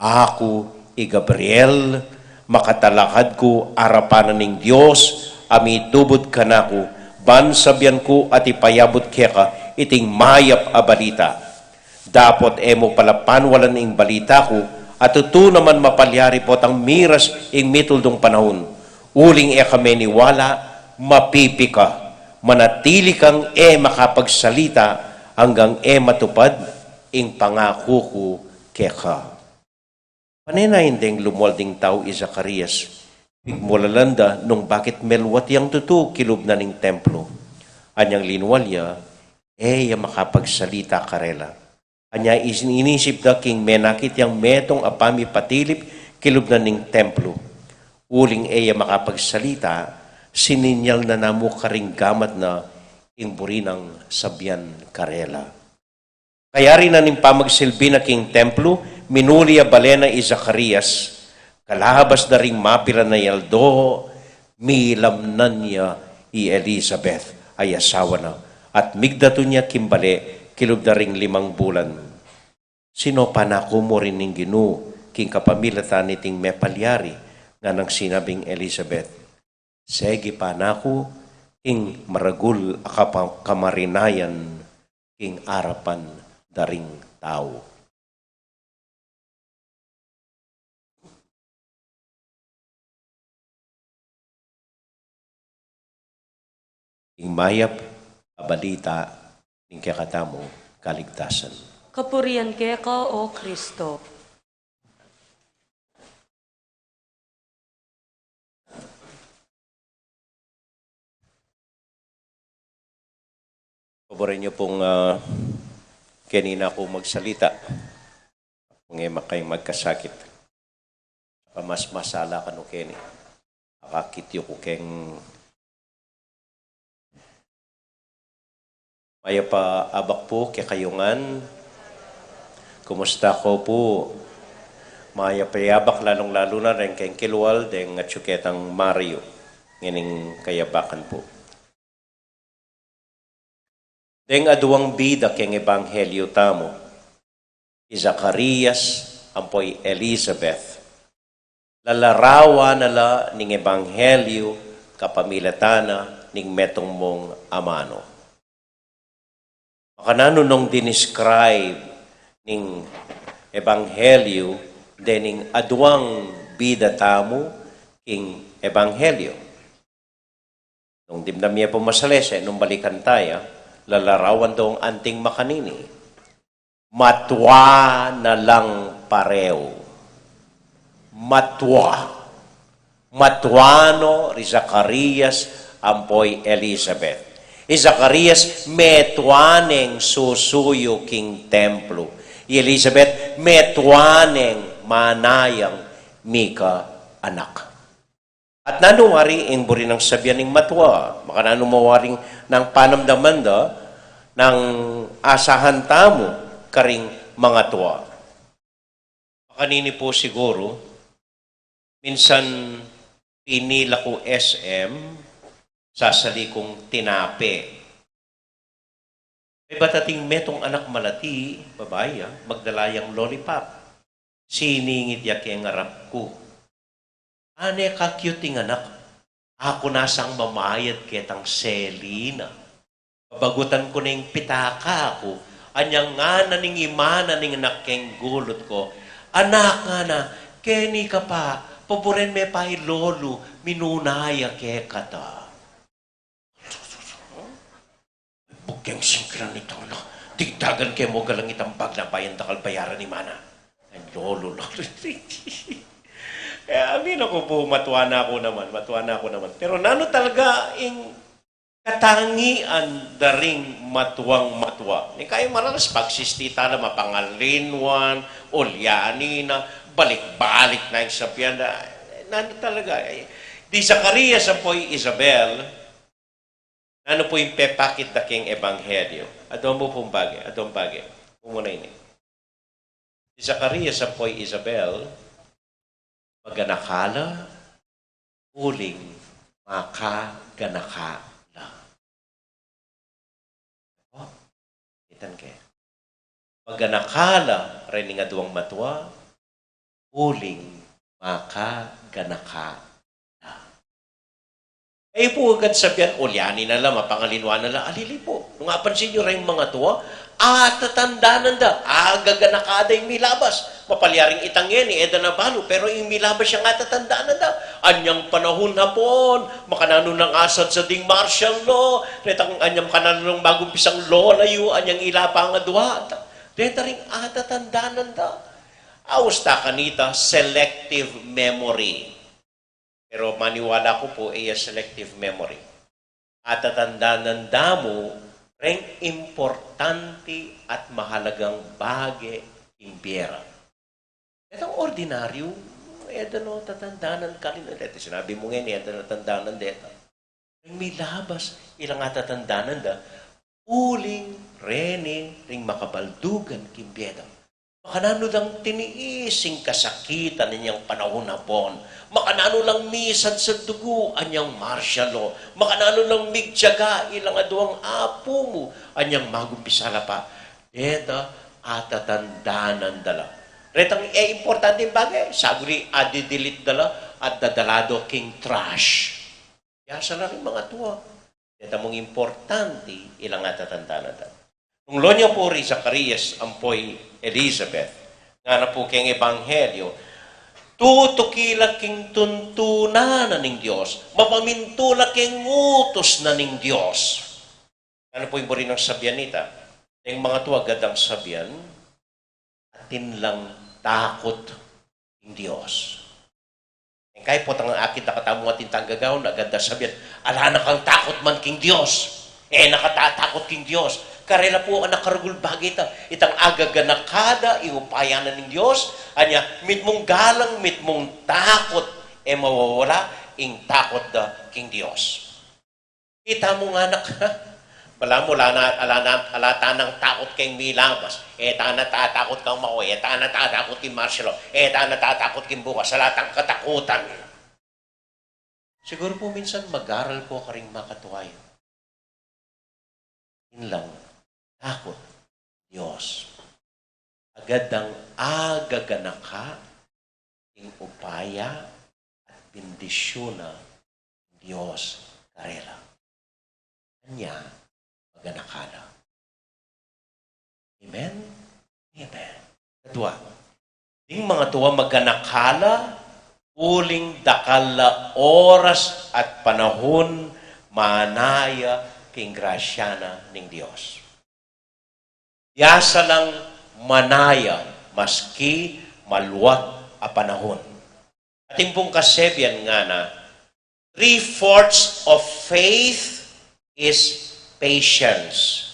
"Aku i Gabriel, makatalakad ku arapan na ning Dios a mitubud kanaku, ban sabian ku at ipayabut keka iting mayap a balita. Dapot e mu pala panwalan ing balita ku, at tutu naman mapalyari potang miras ing mituldung panaun. Uling e ka meniwala, mapipika, manatili kang e makapagsalita anggang e matupad ing pangaku ku keka." Pane na indeng lumual ding tau i Zacarias. Pigmulalan da nung bakit meluat yang tutu kilub na ning templo. Anyang linual ya, e ya makapagsalita karela. Anya isin-, inisip da king menakit yang metung a pamipatilip kilub na ning templo. Uling e ya makapagsalita, sininyal na namu karing gamat na ing buri nang sabian karela. Kayari na ning pamagsilbi na king templo, minuli ya bale na i Zacarias. Kalabas da ring mapilan a aldo, milamnan ya i Elizabeth a asawa na, at migdatun ya king bale kilub da ring limang bulan. "Sinopan na ku mu rin ning Ginu king kapamilatan niting mepalyari," nganang sinabing Elizabeth. "Segipan na ku ing maragul a kapa-, kamarinayan king arapan da ring tau." Ing mayap a balita ning kekatamung kaligtasan. Kapurian keka, O Kristo. Paborin yu pung, ah, keni na ku magsalita. Kung e makayang magkasakit. Saka mas masala kanu keni. Akakit yu ku keng mayap a abak pu kekayu ngan. Kumusta ko pu? Mayap a abak, lalung-lalu na reng keng kilwal deng atyu ketang Mario. Ngening kayabakan pu. Deng aduang bida keng ebanghelyo tamu, i Zacarias ampo i Elizabeth, lalarawan na la ning ebanghelyo kapamilatan na ning metung mung amanu. Makananu nung dinescribe ning ebanghelyo dening aduang bida tamu king ebanghelyo? Nung dimdam ye pu masalese, nung balikan taya, lalarawan dong anting makanini. Matua na lang pareho. Matua. Matua no ri Zacarias ampo i Elizabeth. I Zacarias metua neng susuyu king templo. I Elizabeth metua neng manayang mika anak. At nanu wari ing buri nang sabian ning matua? Makananu mo waring nang panamdaman da nang asahan tamu karing mangatua? Makanini pu siguru, minsan pinila ku S M, sasali kung tinape. Mebat ating metung anak malati, babai, ah, magdala yang lollipop. Siningit ya keng arap ku. Ane ka cute ing anak. Aku na sang mamayad ketang selina. Babagutan ku na ing pitaka ku. Anyang ngana ning ima na ning anak keng gulut ku, "Anak," ngana, "keni ka pa, paburen me pa i lolo, minuna ya kekata." Bugeng singkiran itang anak. Digdagan ke mu galang itang bag na bayan dakal bayaran ni mana. Ay, lolo, lolo. Eh, amin aku pu, matua na ku naman, matua na ku naman. Pero nanu talaga ing katangian da ring matuang matua? Ning kayang maralas, pagsistita na, mapangalinwan, ulyani na, balik-balik na ing sabian da. Nanu talaga? Eh, di Zacarias ampo i Isabel, nanu pu ing pepakit da keng ebanghelyo? Aduang mu pung bage, aduang bage. Mumuna ini. Di Zacarias ampo i Isabel, maganaka la, uling makaganaka la. O, itan ke. Maganaka la rening aduang matua, uling makaganaka la. E pu agad sabian, ulyani na la, mapangalinwan na la, alili pu. Nung apansin yu reng mangatua, atatandanan da, agaganaka da ing milabas. Mapalyaring itang ngeni, e da na balu, pero ing milabas yang atatandanan da. Anyang panahun Hapon, makananu nang asadsad ding martial law, retang anyang makananu nang magumpisang lola yu, anyang ila pangadua. Reta ring atatandanan da. Aus ta kanita, selective memory. Pero maniwala ku pu, e ya selective memory. Atatandanan da mu reng importante at mahalagang bage king bie ra. Detang ordinaryu, e da no tatandanan kalin, deta sinabi mu ngeni, e da no tatandanan deta. Reng milabas, ilang atatandanan da, uling reni ring makabaldugan king bie da. Makananu lang tiniis ing kasakitan inyang panahun Hapon. Makananu lang misadsad dugu anyang martial law. Makananu lang migtiyaga ilang aduang apu mu anyang magumpisa la pa. Deta atatandanan da la. Retang e importanteng bage, saguri adidelete da la at dadala do king trash. Biasa la ring mangatua. Deta mung importante ilang atatandanan da. Nung lon ya pu ri Zacarias ampo i Elizabeth, ngana pu keng ebanghelyo, tutuki la king tuntunan na ning Dios, mapamintu la keng utus na ning Dios. Nanu pu ing buri nang sabian nita? Deng mangatua gad dang sabian, atin lang takut king Dios. Ing kai potang akit na katamu atin tang gagawan, agad da sabian, ala na kang takut man king Dios. E na ka tatakut king Dios. Karela pu a nakaragul bage ita, itang agaganaka da ing upaya na ning Dios, anya, mitmung galang, mitmung takut, e mawawala ing takut da king Dios. Kita mu nga anak, ha? Balamu, ala na, ala na, ala tanang takut keng milabas. E tana tatakut kang Makoy, e tana tatakut keng Marcelo, e tana tatakut keng bukas, ala tang katakutan. Siguru pu minsan mag-aral pu karing makatua yu. Inlang takut Dios. Agad dang agaganaka ing upaya at bendisyun na ning Dios karela. Anya, maganaka la. Amen? Amen. Kadua, ding mangatua maganaka la, uling dakal la oras at panahun manaya king grasya na ning Dios. Biasa lang manaya maski maluat a panahun. Atin pung kasebian ngana, three-fourths of faith is patience.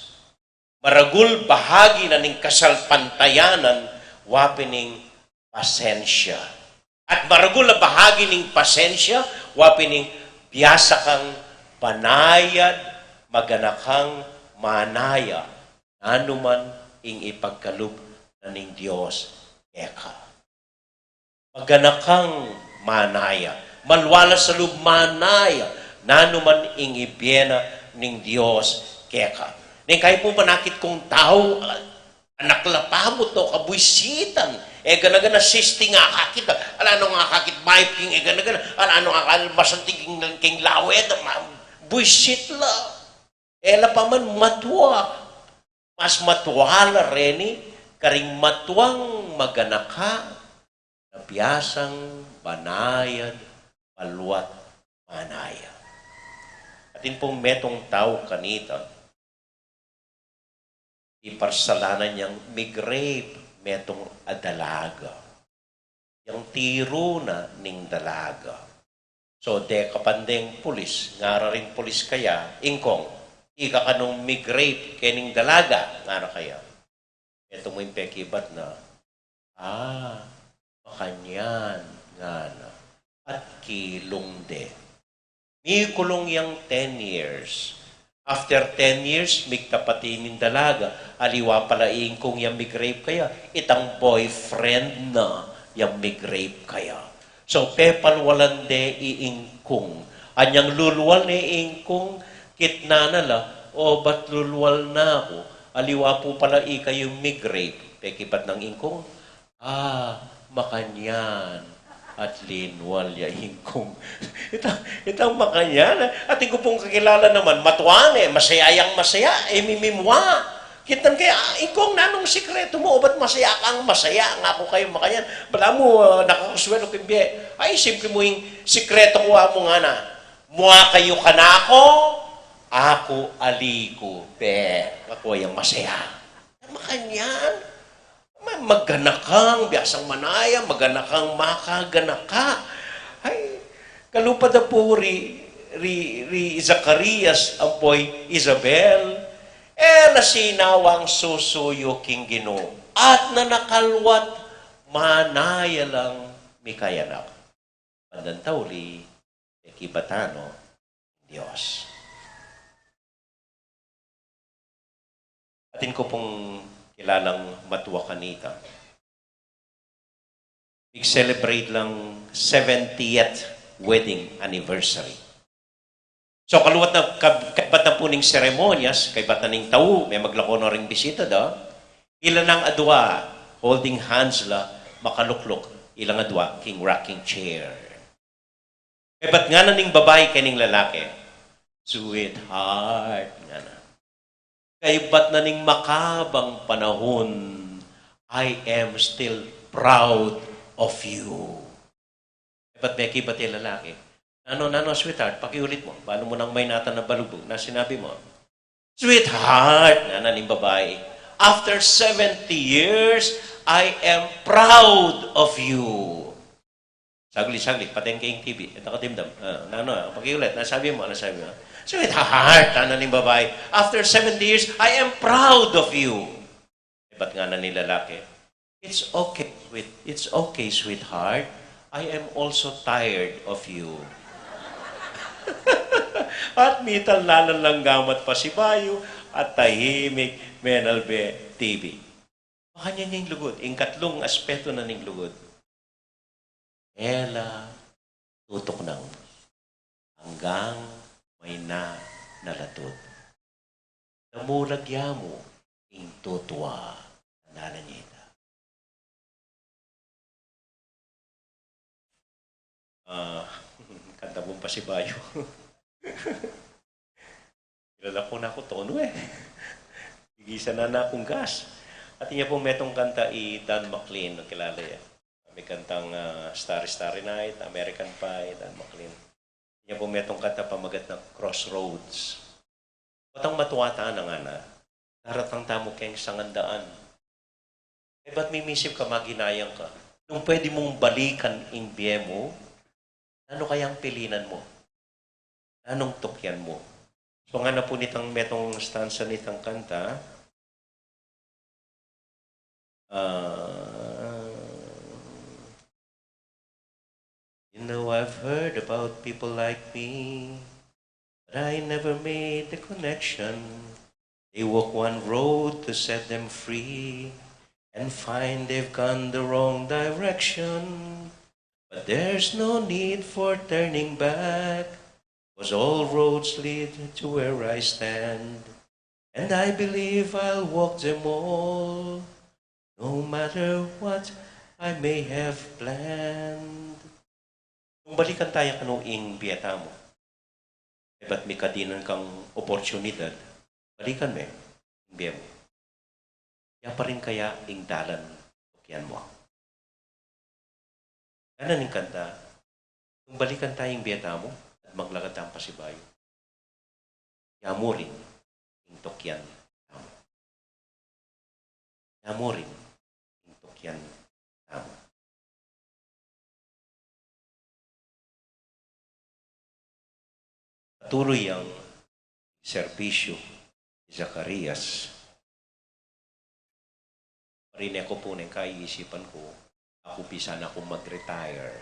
Maragul bahagi na ning kasalpantayanan wa pin ing pasensya. At maragul a bahagi ning pasensya wa pin ing biasa kang banayad, maganakang manaya nanu man ing ipagkalub na ning Dios keka. Maganakang manaya, malwala sa lub manaya nanu man ing ibie na ning Dios keka. Neng kayu pu manakit kung tau, ah, anak la pamut o kabuisitan, e gana-gana sisting akakit, ala nung akakit mayap king e gana-gana, ala nung akakit masanting king, king lawet, ma-, buisit la. E la pa man matua, mas matua la reni karing matuang maganaka na biasang banayad maluat manaya. Atin pung metung tau kanita, iparsalanan yang mig-rape metung a dalaga. Yang tiru na ning dalaga. So, deka pa deng pulis, ngara ring pulis kaya, "Ingkung, ika kanung mig-rape kening dalaga?" ngara kaya. Metung mu ing pekibat na, "Ah, makanyan," ngana. At kilung de. Mikulung yang ten years. After ten years, migtapat ing dalaga, aliwa pala ingkung yang mig-rape kaya, itang boyfriend na yang mig-rape kaya. So, pepalwalan de i ingkung. Anyang lulwal ne i ingkung, kitnan na la, "O, bat lulwal na ku? Aliwa pu pala ika ing mig-rape." Pekibat nang ingkung, "Ah, makanyan." At linwal ya ingkung. Itang, itang makanyan, ah. Atin ku pung kakilala naman, matua ne, masaya yang masaya, e mimimua. Kitnan ke, "Ah, ingkung, nanung sikretu mu? O, bat masaya kang masaya?" Ngaku kayu, "Makanyan." "Balamu, ah, nakakuswelu king bie?" "Ay, simple mu ing sikretu ku," ngana. "Mua kayu kanaku, aku ali ku." Be, ngaku yang masaya. Makanyan. Ma-, maganakang, biasang manaya, maganakang makaganaka. Ay, kalupa da pu ri, ri, ri Zacarias ampo i Isabel, e na sinawang susuyu king Ginu, at nanakalwat manaya lang mikayanak. Bandang tauli, e kibatan no Dios. Atin ku pung kilalang matua kanita. Mig-celebrate lang seventieth wedding anniversary. So, kaluat na, kab-, kaybat na pu ning seremonyas, kaybat na ning tau, me maglako no ring bisita da. Ila nang adua, holding hands la, makalukluk, ilang adua, king rocking chair. Kaybat ngana ning babai kening lalaki, "Sweetheart," ngana, "kaybat na ning makabang panahun, I am still proud of you." Kaybat mekibat ya lalaki, "Nanu, nanu, sweetheart, pakiulit mu. Balu mu nang maynatan a balugbug. Na sinabi mu?" "Sweetheart," ngana ning babai, "after seventy years, I am proud of you." Saglit, saglit, pateng ke ing T V. Ita ka dimdam. Ah, nanu, ah, pakiulit. Na sabi mu, na sabi mu? "Sweetheart," ngana ning babai, "after seventy years, I am proud of you." Ebat ngana ning lalaki, "It's okay, sweet. It's okay, sweetheart. I am also tired of you." At mitalnalan lang gamat pasibayu at tahimik menalbe T V. Makanyan ya ing lugud, ing katlung aspetu na ning lugud. E la tutuknang anggang mayna na la tutu. Damulag ya mu ing tutua, ngana ne ita. Ah, kanta pung pasibayu. Kilala ko na ku tonu e. Igisa na na kung gas. At inya pung metung kanta i Dan McLean, kilala ya. May kantang, ah, Starry Starry Night, American Pie, Dan McLean. Inya pung metung kanta pamagat na Crossroads. Potang matua ta, ngana, daratang tamu keng sangandaan. E bat mimisip ka, maginayang ka, nung pwede mung balikan ing bie mu, nanu kayang pilinan mu? Nanung tukyan mu? So, ngana pu nitang metung stanza nitang kanta, ah, you know, I've heard about people like me, but I never made the connection. They walk one road to set them free and find they've gone the wrong direction. But there's no need for turning back, 'cause all roads lead to where I stand. And I believe I'll walk them all, no matter what I may have planned. Nung balikan ta ya kanu ing bie tamu, e bat mikadinan kang oportunidad, balikan me ing bie mu. Ya pa rin kaya ing dalan tukyan mu? Ngana ning kanta, nung balikan ta ing bie tamu at maglakad tang pasibayu, ya mu rin ing tukyan tamu. Ya mu rin ing tukyan tamu. Patuloy yang serbisyu ni Zacarias. Marine ku pu neng kaisipan ku, aku bisa na kung mag-retire.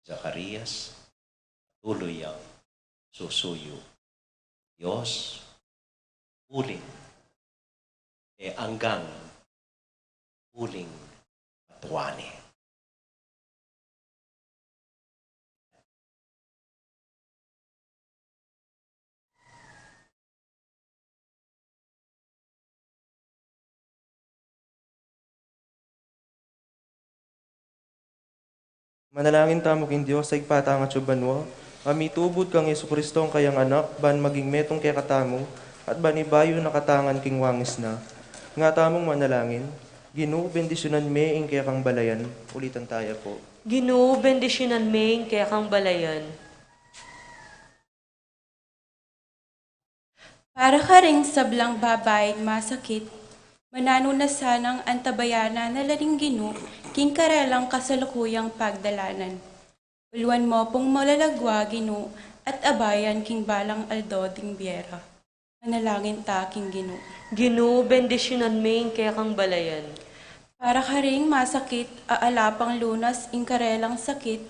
Zacarias, patuloy yang susuyu Dios, uling e anggang uling matua ne. Manalangin tamu king Dios a Ibpa tang atsu banua, a mitubud kang Jesucristo a kayang Anak, ban maging metung kekatamu, at ban ibayu na katamu ngan king wangis na. Nga tamung manalangin, Ginu, bendisyunan me ing kekang balayan. Ulitan taya pu. Ginu, bendisyunan me ing kekang balayan. Para karing sablang babaing masakit, mananu na sanang antabayanan na la ning Ginu king karelang kasalukuyang pagdalanan. Ulwan mo pung malalagwa, Ginu, at abayan king balang aldo ding bie ra. Manalangin ta king Ginu. Ginu, bendisyunan me ing kekang balayan. Para karing masakit a ala pang lunas ing karelang sakit,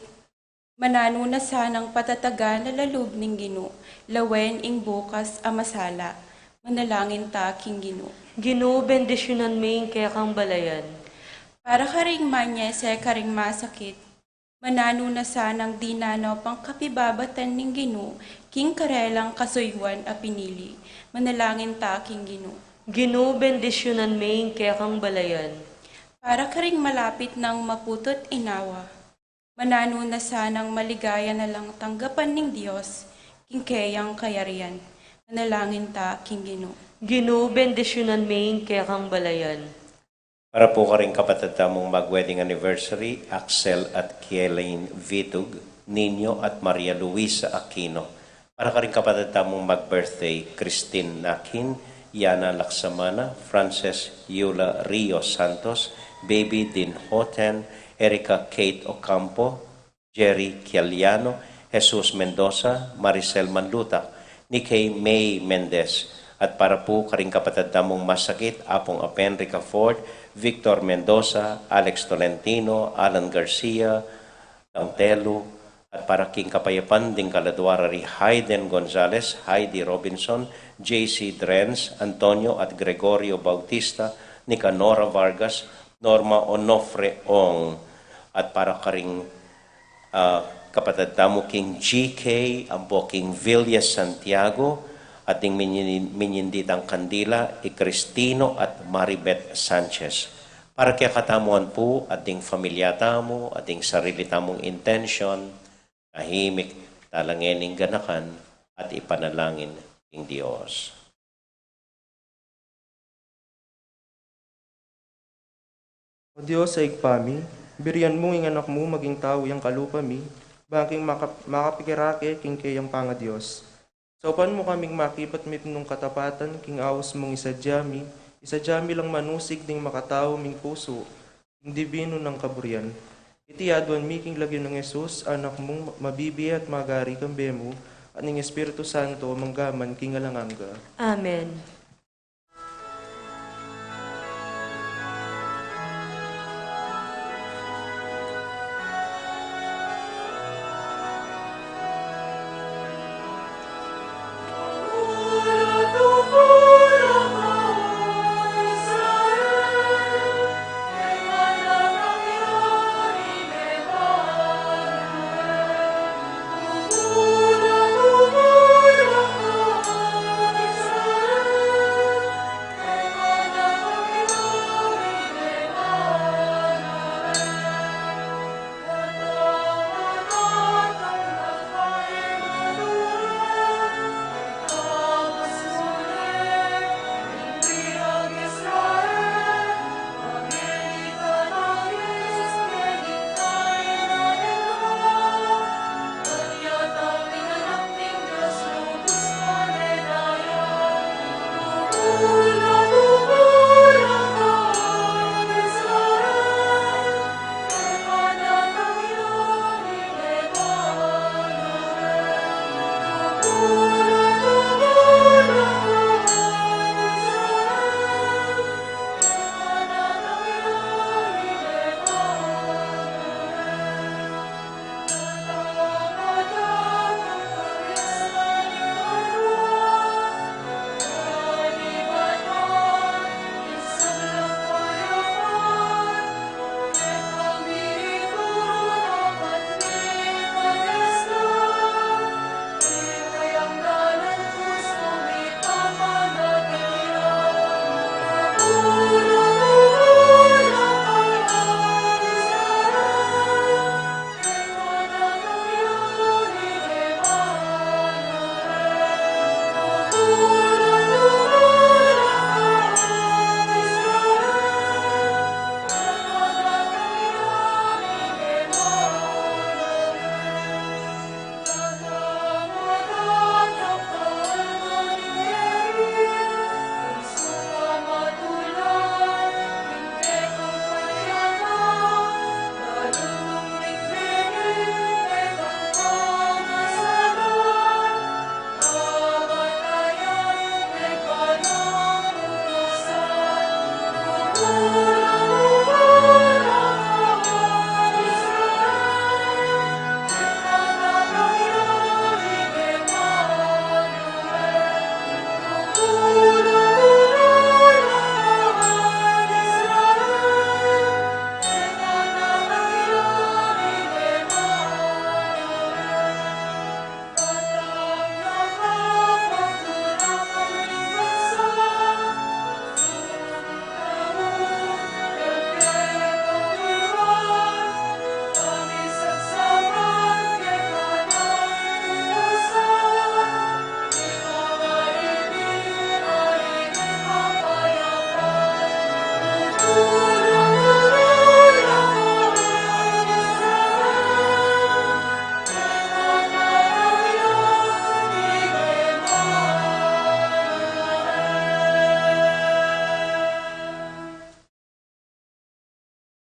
mananu na sanang patatagan na la lub ning Ginu, lawen ing bukas a masala. Manalangin ta king Ginu. Ginu, bendisyunan me ing kekang balayan. Para karing manyese karing masakit, mananu na sanang dinan no pang kapibabatan ning Ginu king karelang kasuyuan a pinili. Manalangin ta king Ginu. Ginu, bendisyunan me ing kekang balayan. Para karing malapit nang maputut inawa, mananu na sanang maligaya na lang tanggapan ning Dios king keyang kayarian. Manalangin ta king Ginu. Ginu, bendisyunan me ing kekang balayan. Para pu karing kapatad tamung mag-wedding anniversary, Axel at Kielaine Vitug, Nino at Maria Luisa Aquino. Para karing kapatad tamung mag-birthday, Christine Nakin, Yana Laksamana, Frances Yula Rio Santos, Baby Din Hoten, Erica Kate Ocampo, Jerry Kialiano, Jesus Mendoza, Maricel Manluta, ni kay May Mendez, at para pu karing kapatad tamung masakit, Apung Apen Ricafort, Victor Mendoza, Alex Tolentino, Alan Garcia, Tangtelu, at para king kapayapan ding kaladua ra ri Hayden Gonzalez, Heidi Robinson, J C Drenz, Antonio at Gregorio Bautista, Nicanora Vargas, Norma Onofre Ong, at para karing, ah, kapatad tamu king G K, ampo king Villas Santiago, at ding minyin-, minyinditang kandila, i Cristino at Maribet Sanchez. Para kekatamu man pu, at ding familia tamu, at ding sarili tamung intensyon, tahimik tala ngening ganakan at ipanalangin king Dios. O Dios a Ibpa mi, burian mu ing Anak mu maging tau yang kalupa mi, bang king maka-, makapikirake king keyang pangadios. Saupan mu kaming makibat mipnung katapatan king aus mung isadya mi, isadya mi lang manusig ding makatau ming pusu, king dibinu nang kaburian. Iti aduan mi king lagyu nang Jesus, Anak mung mabibie at magari kambe mu, at ning Espiritu Santo, mangga man king alang angga. Amen.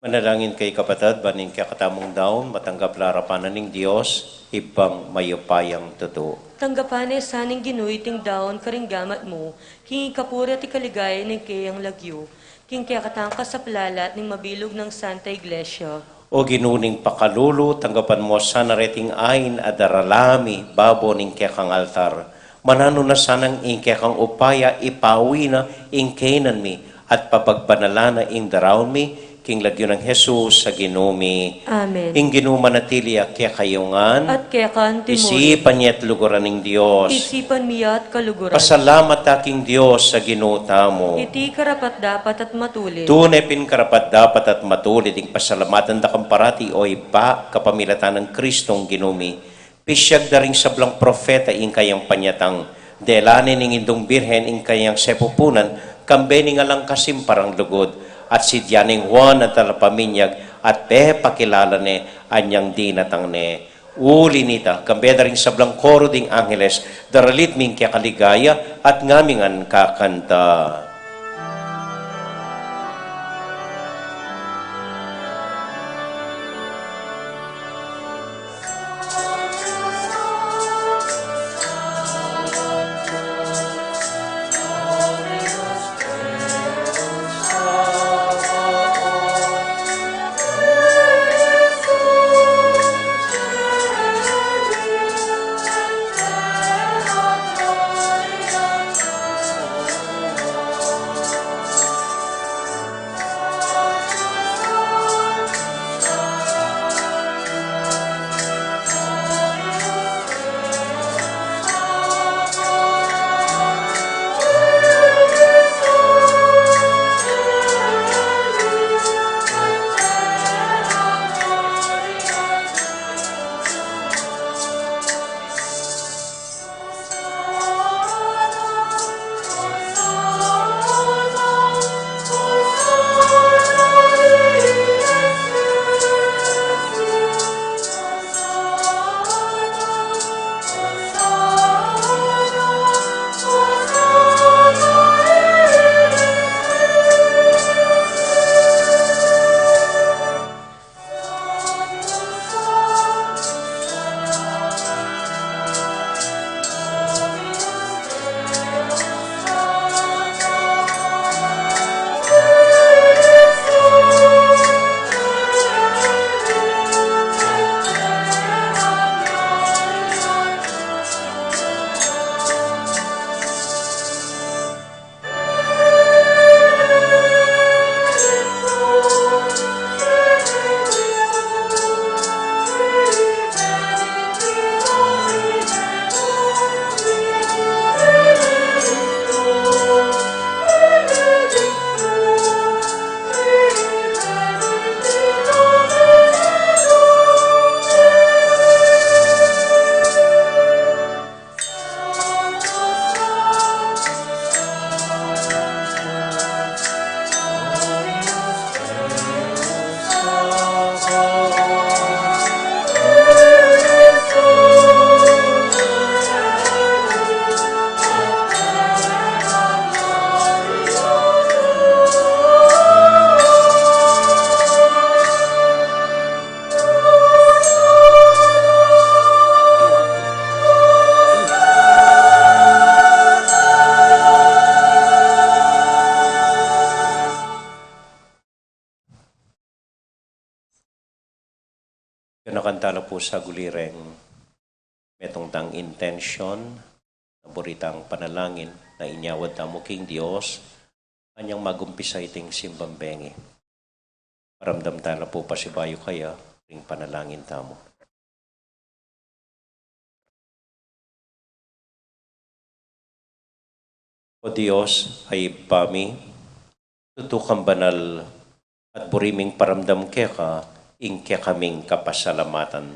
Manalangin kayu, kapatad, ban ing kekatamung daun matanggap la arapan na ning Dios, Ibpang mayupayang tutu. Tanggapan na sa ning Ginu iting daun karing gamat mu, king ikapuri at ikaligaya ning keyang lagyu, king kekatang kasaplalan at ning mabilug nang Santa Iglesia. O Ginu ning pakalulu, tanggapan mu sana reting ain a darala mi babo ning kekang altar. Mananu na sanang ing kekang upaya ipawi na ing kainan mi at papagbanalan na ing daraun mi, king lagyu nang Jesus a Ginu mi. Amen. Ing Ginu manatili ya kekayu ngan. At keka naman. Isipan ya at luguran ning Dios. Isipan mi ya at kaluguran. Pasalamat ta king Dios a Ginu tamu. Iti karapat-dapat at matulid. Tune pin karapat-dapat at matulid ing pasalamatan da kang parati, o Ibpa, kapamilatan nang Kristong Ginu mi. Pisyag da ring sablang propeta ing kayang panyatang, dela ne ning Indung Birhen ing kayang sepupunan, kambe ning alang kasimparang lugud, at sidya neng Juan a talapaminyag, at pepakilala ne anyang dinatang ne. Uli nita, kambe da ring sablang koro ding angeles, daralit mi ing kekaligaya, at ngami ngan kakanta. Ganakan tala pu sa gulireng metung tang intensyon, na buri tang panalangin, na inyawad tamu king Dios, anyang magumpisa iting simbang bengi. Paramdam tala pu pasibayu kaya, ring panalangin tamu. O Dios, a Ibpa mi, tutu kang banal, at buri ming paramdam keka ing kekaming kapasalamatan.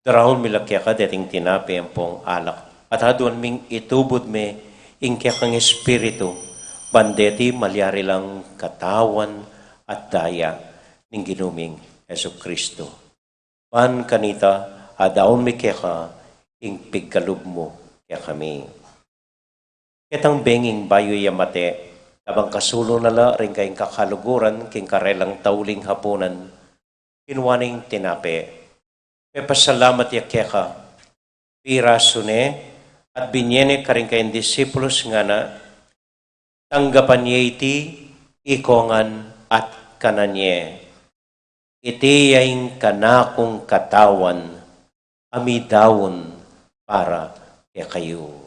Daraun mi la keka deting tinape ampong alak, at aduan ming itubud me ing kekang Espiritu, ban deti malyari lang katawan at daya ning Ginu ming Jesucristo. Ban kanita, adaun mi keka ing pigkalub mu kekami. Ketang benging bayu ya mate, Kabang kasulu na la ring kayang kakaluguran king karelang tauling hapunan, kinua ne ing tinape, pepasalamat ya keka, pirasu ne, at binie ne karing kayang disipulus, ngana: Tanggapan ye iti ikongan at kanan ye. Iti ya ing kanakung katawan a midaun para kekayu.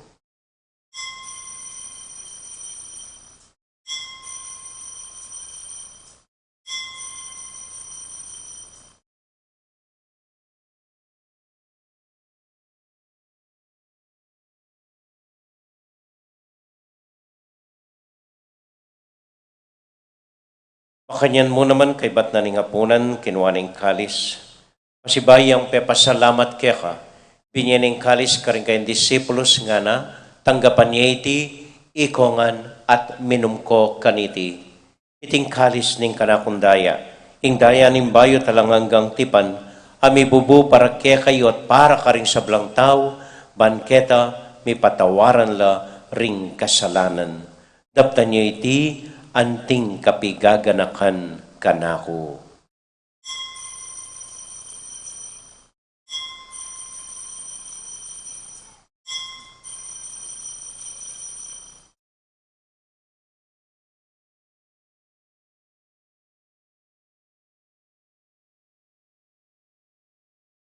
Makanyan mu naman, kaybat na ning apunan, kinua ne ing kalis. Pasibayu yang pepasalamat keka, binie ne ing kalis karing kayang disipulus, ngana: Tanggapan ye iti ikongan at minum ko kaniti. Iti ing kalis ning kanakung daya, ing daya ning bayu at alang anggang tipan, a mibubu para kekayu at para karing sablang tau, ban keta mipatawaran la ring kasalanan. Daptan ye iti anting kapigaganakan kanaku.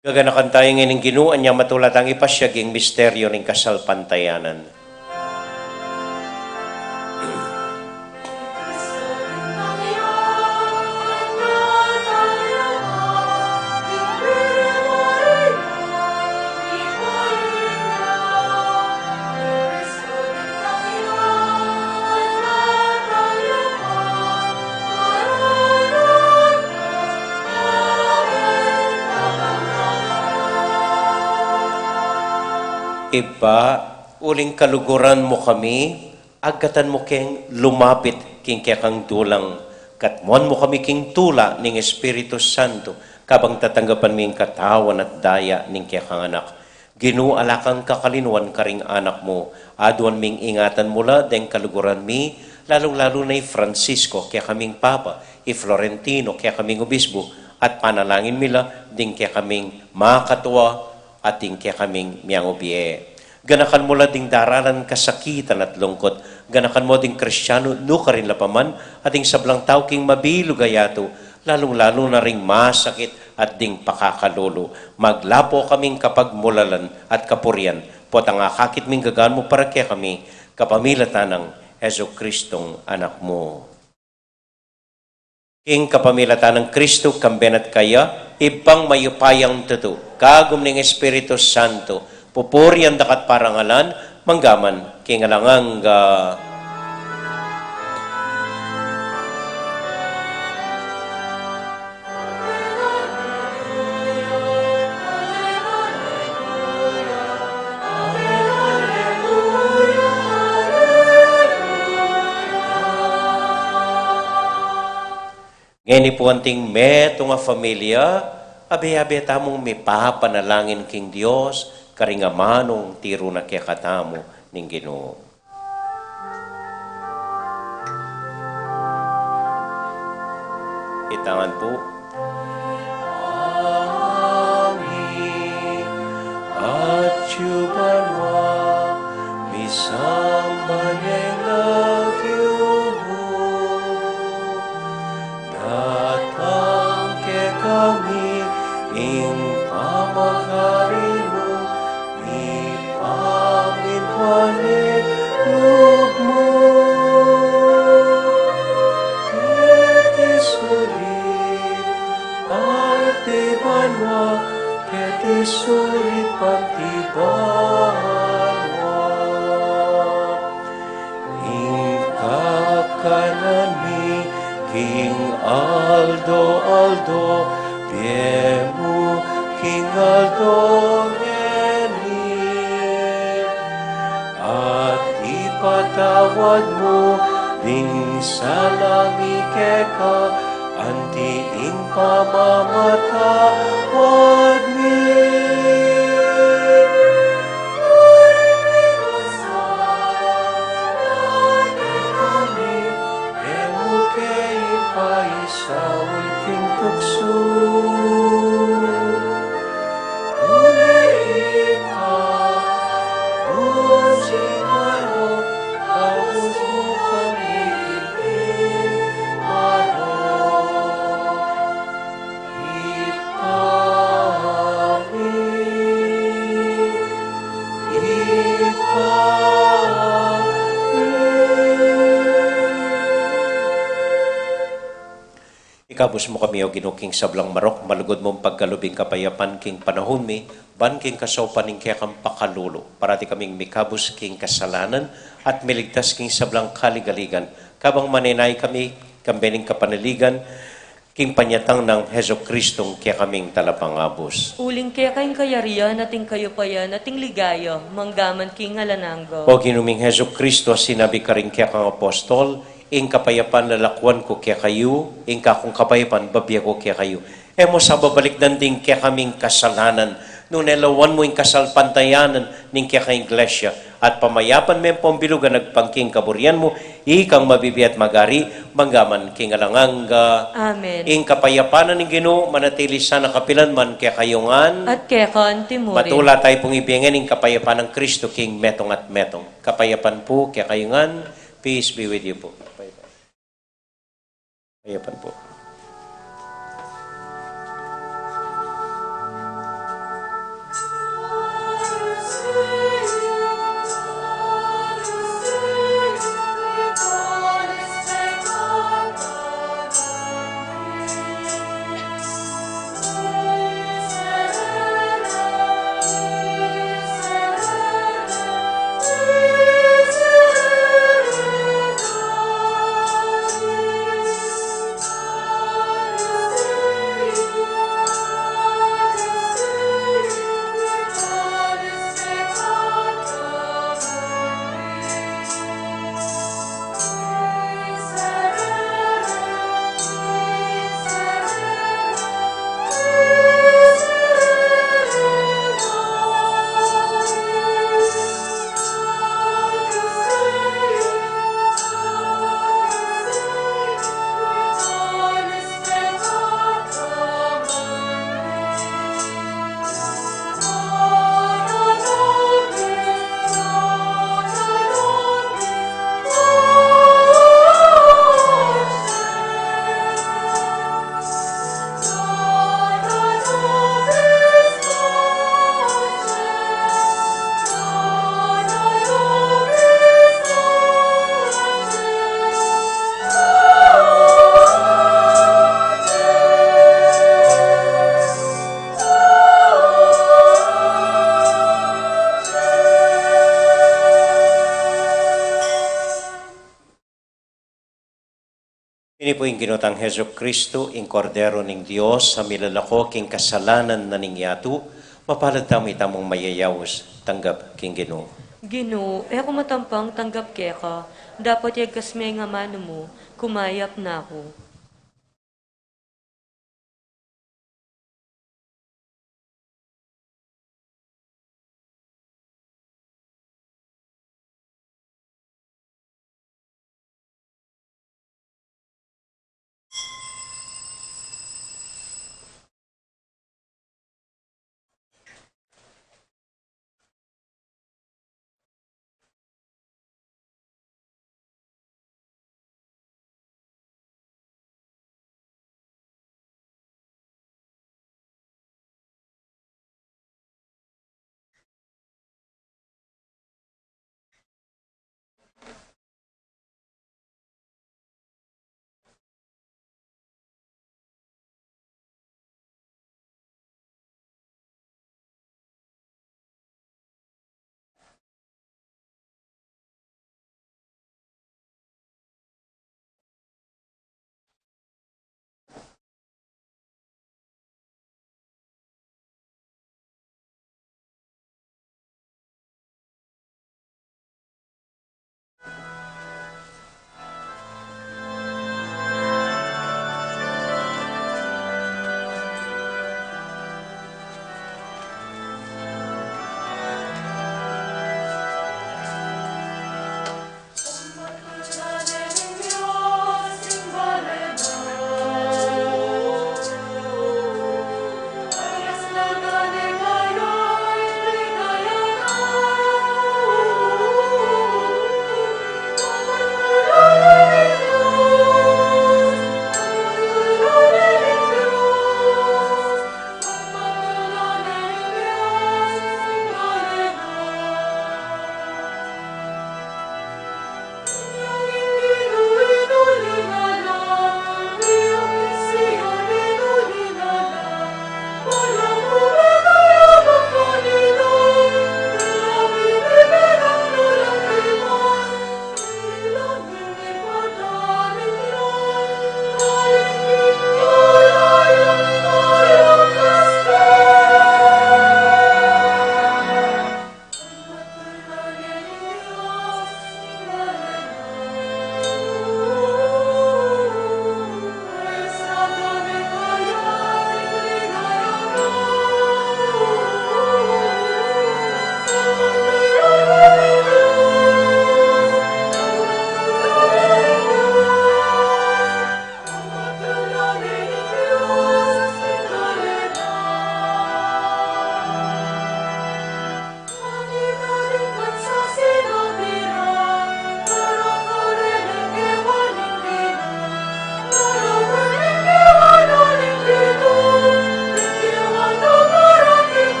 Gaganakan taya ngeni ing Ginu, anya matula tang ipasiag ing misteryu ning kasalpantayanan. Ibpa, uling kaluguran mu kami, agkatan mu keng lumapit king kekang dulang, katmuan mu kami king tula ning Espiritu Santo, kabang tatanggapan mi ing katawan at daya ning kekang Anak. Ginu, ala kang kakalinuan karing anak mu. Aduan ming ingatan mu la deng kaluguran mi, lalung-lalu na i Francisco, kekaming Papa, i Florentino, kekaming Obisbu, at panalangin mi la ding kekaming makatua at ding kekaming miangubie. Ganakan mu la ding daralan kasakitan at lungkut. Ganakan mu ding Kristianu nukarin la pa man, at ding sablang tau king mabilug a yatu, lalung-lalu na ring masakit at ding pakakalulu. Maglapo kaming kapagmulalan at kapurian, potang akakit ming gagan mu para kekami, kapamilatan nang Jesucristong Anak mu. King kapamilatan nang Kristu, kambe na at kaya, Ibpang mayupayang tutu, kagum ning Espiritu Santo, pupurian da ka at parangalan, manggaman king alang angga. Ngeni pu anting metung a familia, abe-abe tamung mipapanalangin king Dios, karing amanung tiru na kekatamu ning Ginu. Itangan pu. Amin. Atyu banua, misamban ya ing lagyu mu. Datang kekami ing pamagari mu, mipamintuan ing lub mu. Keti sulip anti banua, keti sulip anti banua. Ing kakanan mi king aldo-aldo, ibie mu king aldo ngeni. At ipatawad mu ding sala mi keka, anti ing pamamatawad mi. Tuksu, nune ika, usi maro, agus mu kami maro. Ika mi, ika mi. Ikabus mu kami, O Ginu, king sablang marok, malugud mung pagkalub ing kapayapan king panaun mi, ban king kasaupan ning kekang pakalulu, parati kaming mikabus king kasalanan, at miligtas king sablang kaligaligan, kabang manenaya kami, kambe ning kapanaligan, king panyatang nang Jesucristong kekaming Talapangabus. Uling keka ing kayarian at ing kayupayan at ing ligaya, manggaman king alang angga. O Ginu ming Jesucristo, a sinabi karing kekang apostol, ing kapayapan lalakuan ku kekayu, ing kakung kapayapan bibie ku kekayu. E mu sa babalikdan ding kekaming kasalanan, nune lawan mu ing kasalpantayanan ning kekang Iglesia, at pamayapan me pung bilugan agpang king kaburian mu, ikang mabibie at magari, manggaman king alang angga. Amen. Ing kapayapan ning Ginu, manatili sana kapilan man kekayu ngan. At keka anti murin. Matula tayu pung ibie ngan ing kapayapan nang Kristo king metung at metung. Kapayapan pu kekayu ngan. Peace be with you po. Kapayapan po. Ini pu ing Ginu tang Jesucristo, ing Kordero ning Dios, a milalako king kasalanan na ning yatu. Mapalad tamu, itamung mayayaus, tanggap king Ginu. Ginu, e ku matampang tanggap keka, dapot yagkas me ing amanu mu, kumayap na ku.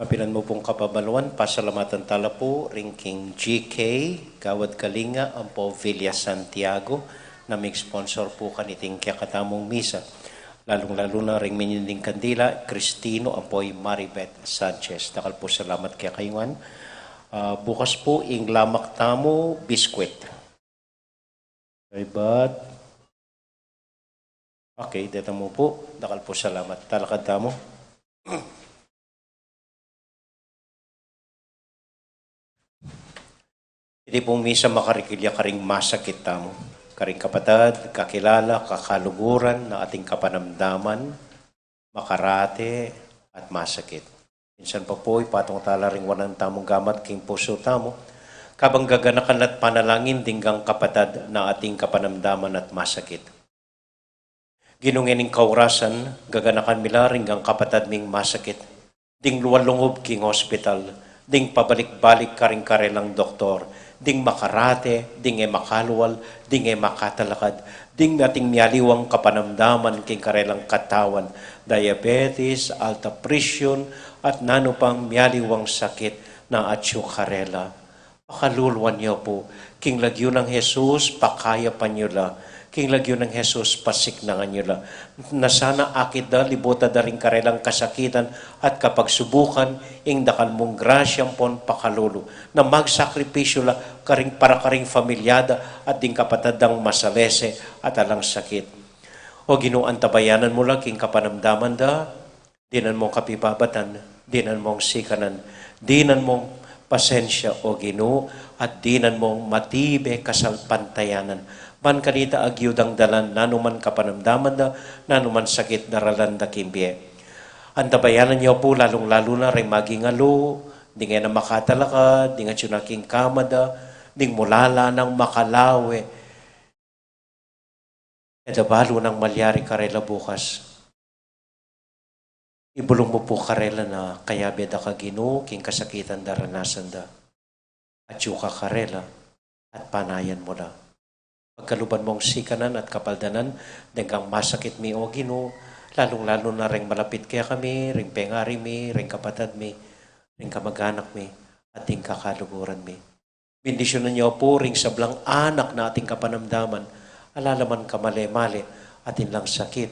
Mapilan mu pung kababaluan, pasalamatan tala pu ring king G K, Gawad Kalinga, ampo Villa Santiago, na mig-sponsor pu kaniting kekatamung misa. Lalung-lalu na ring mininding kandila, Cristino, ampo i Maribeth Sanchez. Dakal pu salamat kekayu ngan. Ah, bukas pu ing lamak tamu, biskwit. Kaybat. Okay, deta mu pu. Dakal pu salamat. Talakad tamu. Iti pung misa makarikil ya karing masakit tamu, karing kapatad, kakilala, kakaluguran, na ating kapanamdaman, makarate, at masakit. Minsan pa pu, ipatung tala ring wanan tamung gamat king pusu tamu, kabang gaganakan la't panalangin ding gang kapatad na ating kapanamdaman at masakit. Ginu, ngening kaurasan, gaganakan mi la ring gang kapatad ming masakit, ding lual lungub king hospital, ding pabalik-balik karing karelang doktor, ding makarate, ding e makalual, ding e makatalakad, ding ating mialiwang kapanamdaman king karelang katawan, diabetes, alta presyon, at nanu pang mialiwang sakit na atyu karela. Pakaluluan yu pu, king lagyu nang Jesus, pakayapan yu la, king lagyu nang Jesus, pasiknangan yu la. Na sana akit da, libutan da ring karelang kasakitan at kapagsubukan, ing dakal mung grasya ampon pakalulu, na magsakripisyu la karing, para karing familia da at ding kapatad dang masalese at alang sakit. O Ginu, antabayanan mu la king kapanamdaman da, dinan mung kapibabatan, dinan mung sikanan, dinan mung pasensya, O Ginu, at dinan mung matibe kasalpantayanan. Ban kanita agyudang dalan, nanu man kapanamdaman da, nanu man sakit daralan da king bie. Antabayanan yu pu, lalung-lalu na ring magingalu, ding e na makatalakad, ding atyu na king kama da, ding mulala nang makalawe, e da balu nang malyari karela bukas. Ibulung mu pu karela na kayabe da ka Ginu, king kasakitan daranasan da. Atyu ka karela, at panayan mu la. Pagkaluban mung sikanan at kapaldanan deng gang masakit mi, O Ginu, lalung-lalu na ring malapit kekami, ring pengari mi, ring kapatad mi, ring kamaganak mi, at ding kakaluguran mi. Bendisyunan yu pu ring sablang anak na ating kapanamdaman, ala la man kamale-male, atin lang sakit.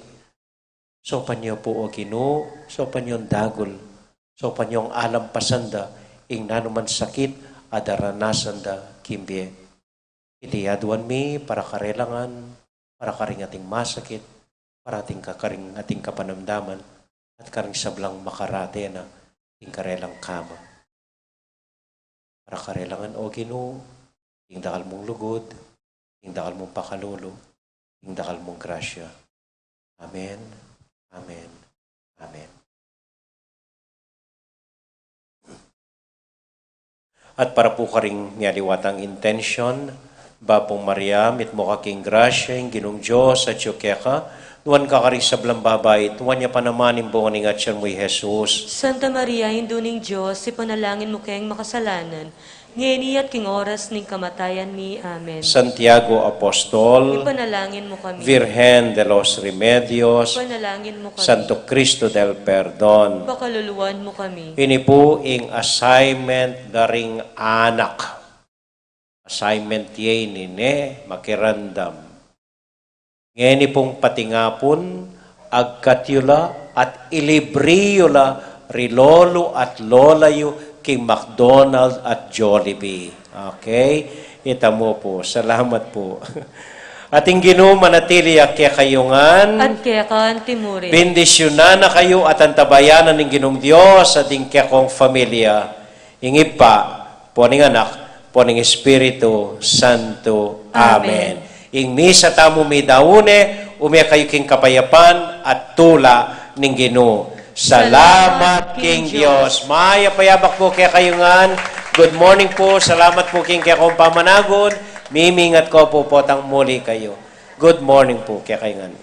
Saupan yu pu, O Ginu, saupan yung dagul, saupan yung alampasan da ing nanu man sakit a daranasan da king bie. Iti aduan mi para karela ngan, para karing ating masakit, para ating ka-, karing ating kapanamdaman, at karing sablang makarate na king karelang kama. Para karela ngan, O Ginu, ing dakal mung lugud, ing dakal mung pakalulu, ing dakal mung grasya. Amen. Amen. Amen. At para pu karing mialiwa tang intensyon, Bapu Maria, mitmu ka king grasya, ing Ginung Dios atyu keka, nuan ka karing sablang babai, at nuan ya pa naman ing bunga ning atyan mu, i Jesus. Santa Maria, Indu ning Dios, ipanalangin mu keng makasalanan, ngeni at king oras ning kamatayan mi. Amen. Santiago Apostol, ipanalangin mu kami. Virgen de los Remedios, ipanalangin mu kami. Santo Cristo del Perdon, pakaluluan mu kami. Ini pu ing assignment da ring anak. Assignment ye ini, ne, makiramdam. Ngeni pung patingapun, agkat yu la at ilibri yu la ri lolo at lola yu king McDonald's at Jollibee. Okay? Ita mu pu. Salamat pu. At ing Ginu manatili ya kekayu ngan. At keka anti mu rin. Bendisyunan na kayu at antabayanan ning Ginung Dios at ing kekong familia. Ing Ibpa, ampo ning Anak, ampo ning Espiritu Santo. Amen. Amen. Ing misa tamu midaun ne, ume kayu king kapayapan at tula ning Ginu. Salamat king Dios. Mayap a yabak pu kekayu ngan. Good morning pu. Salamat pu king kekong pamanagun. Mimingat ku pu potang muli kayu. Good morning pu kekayu ngan.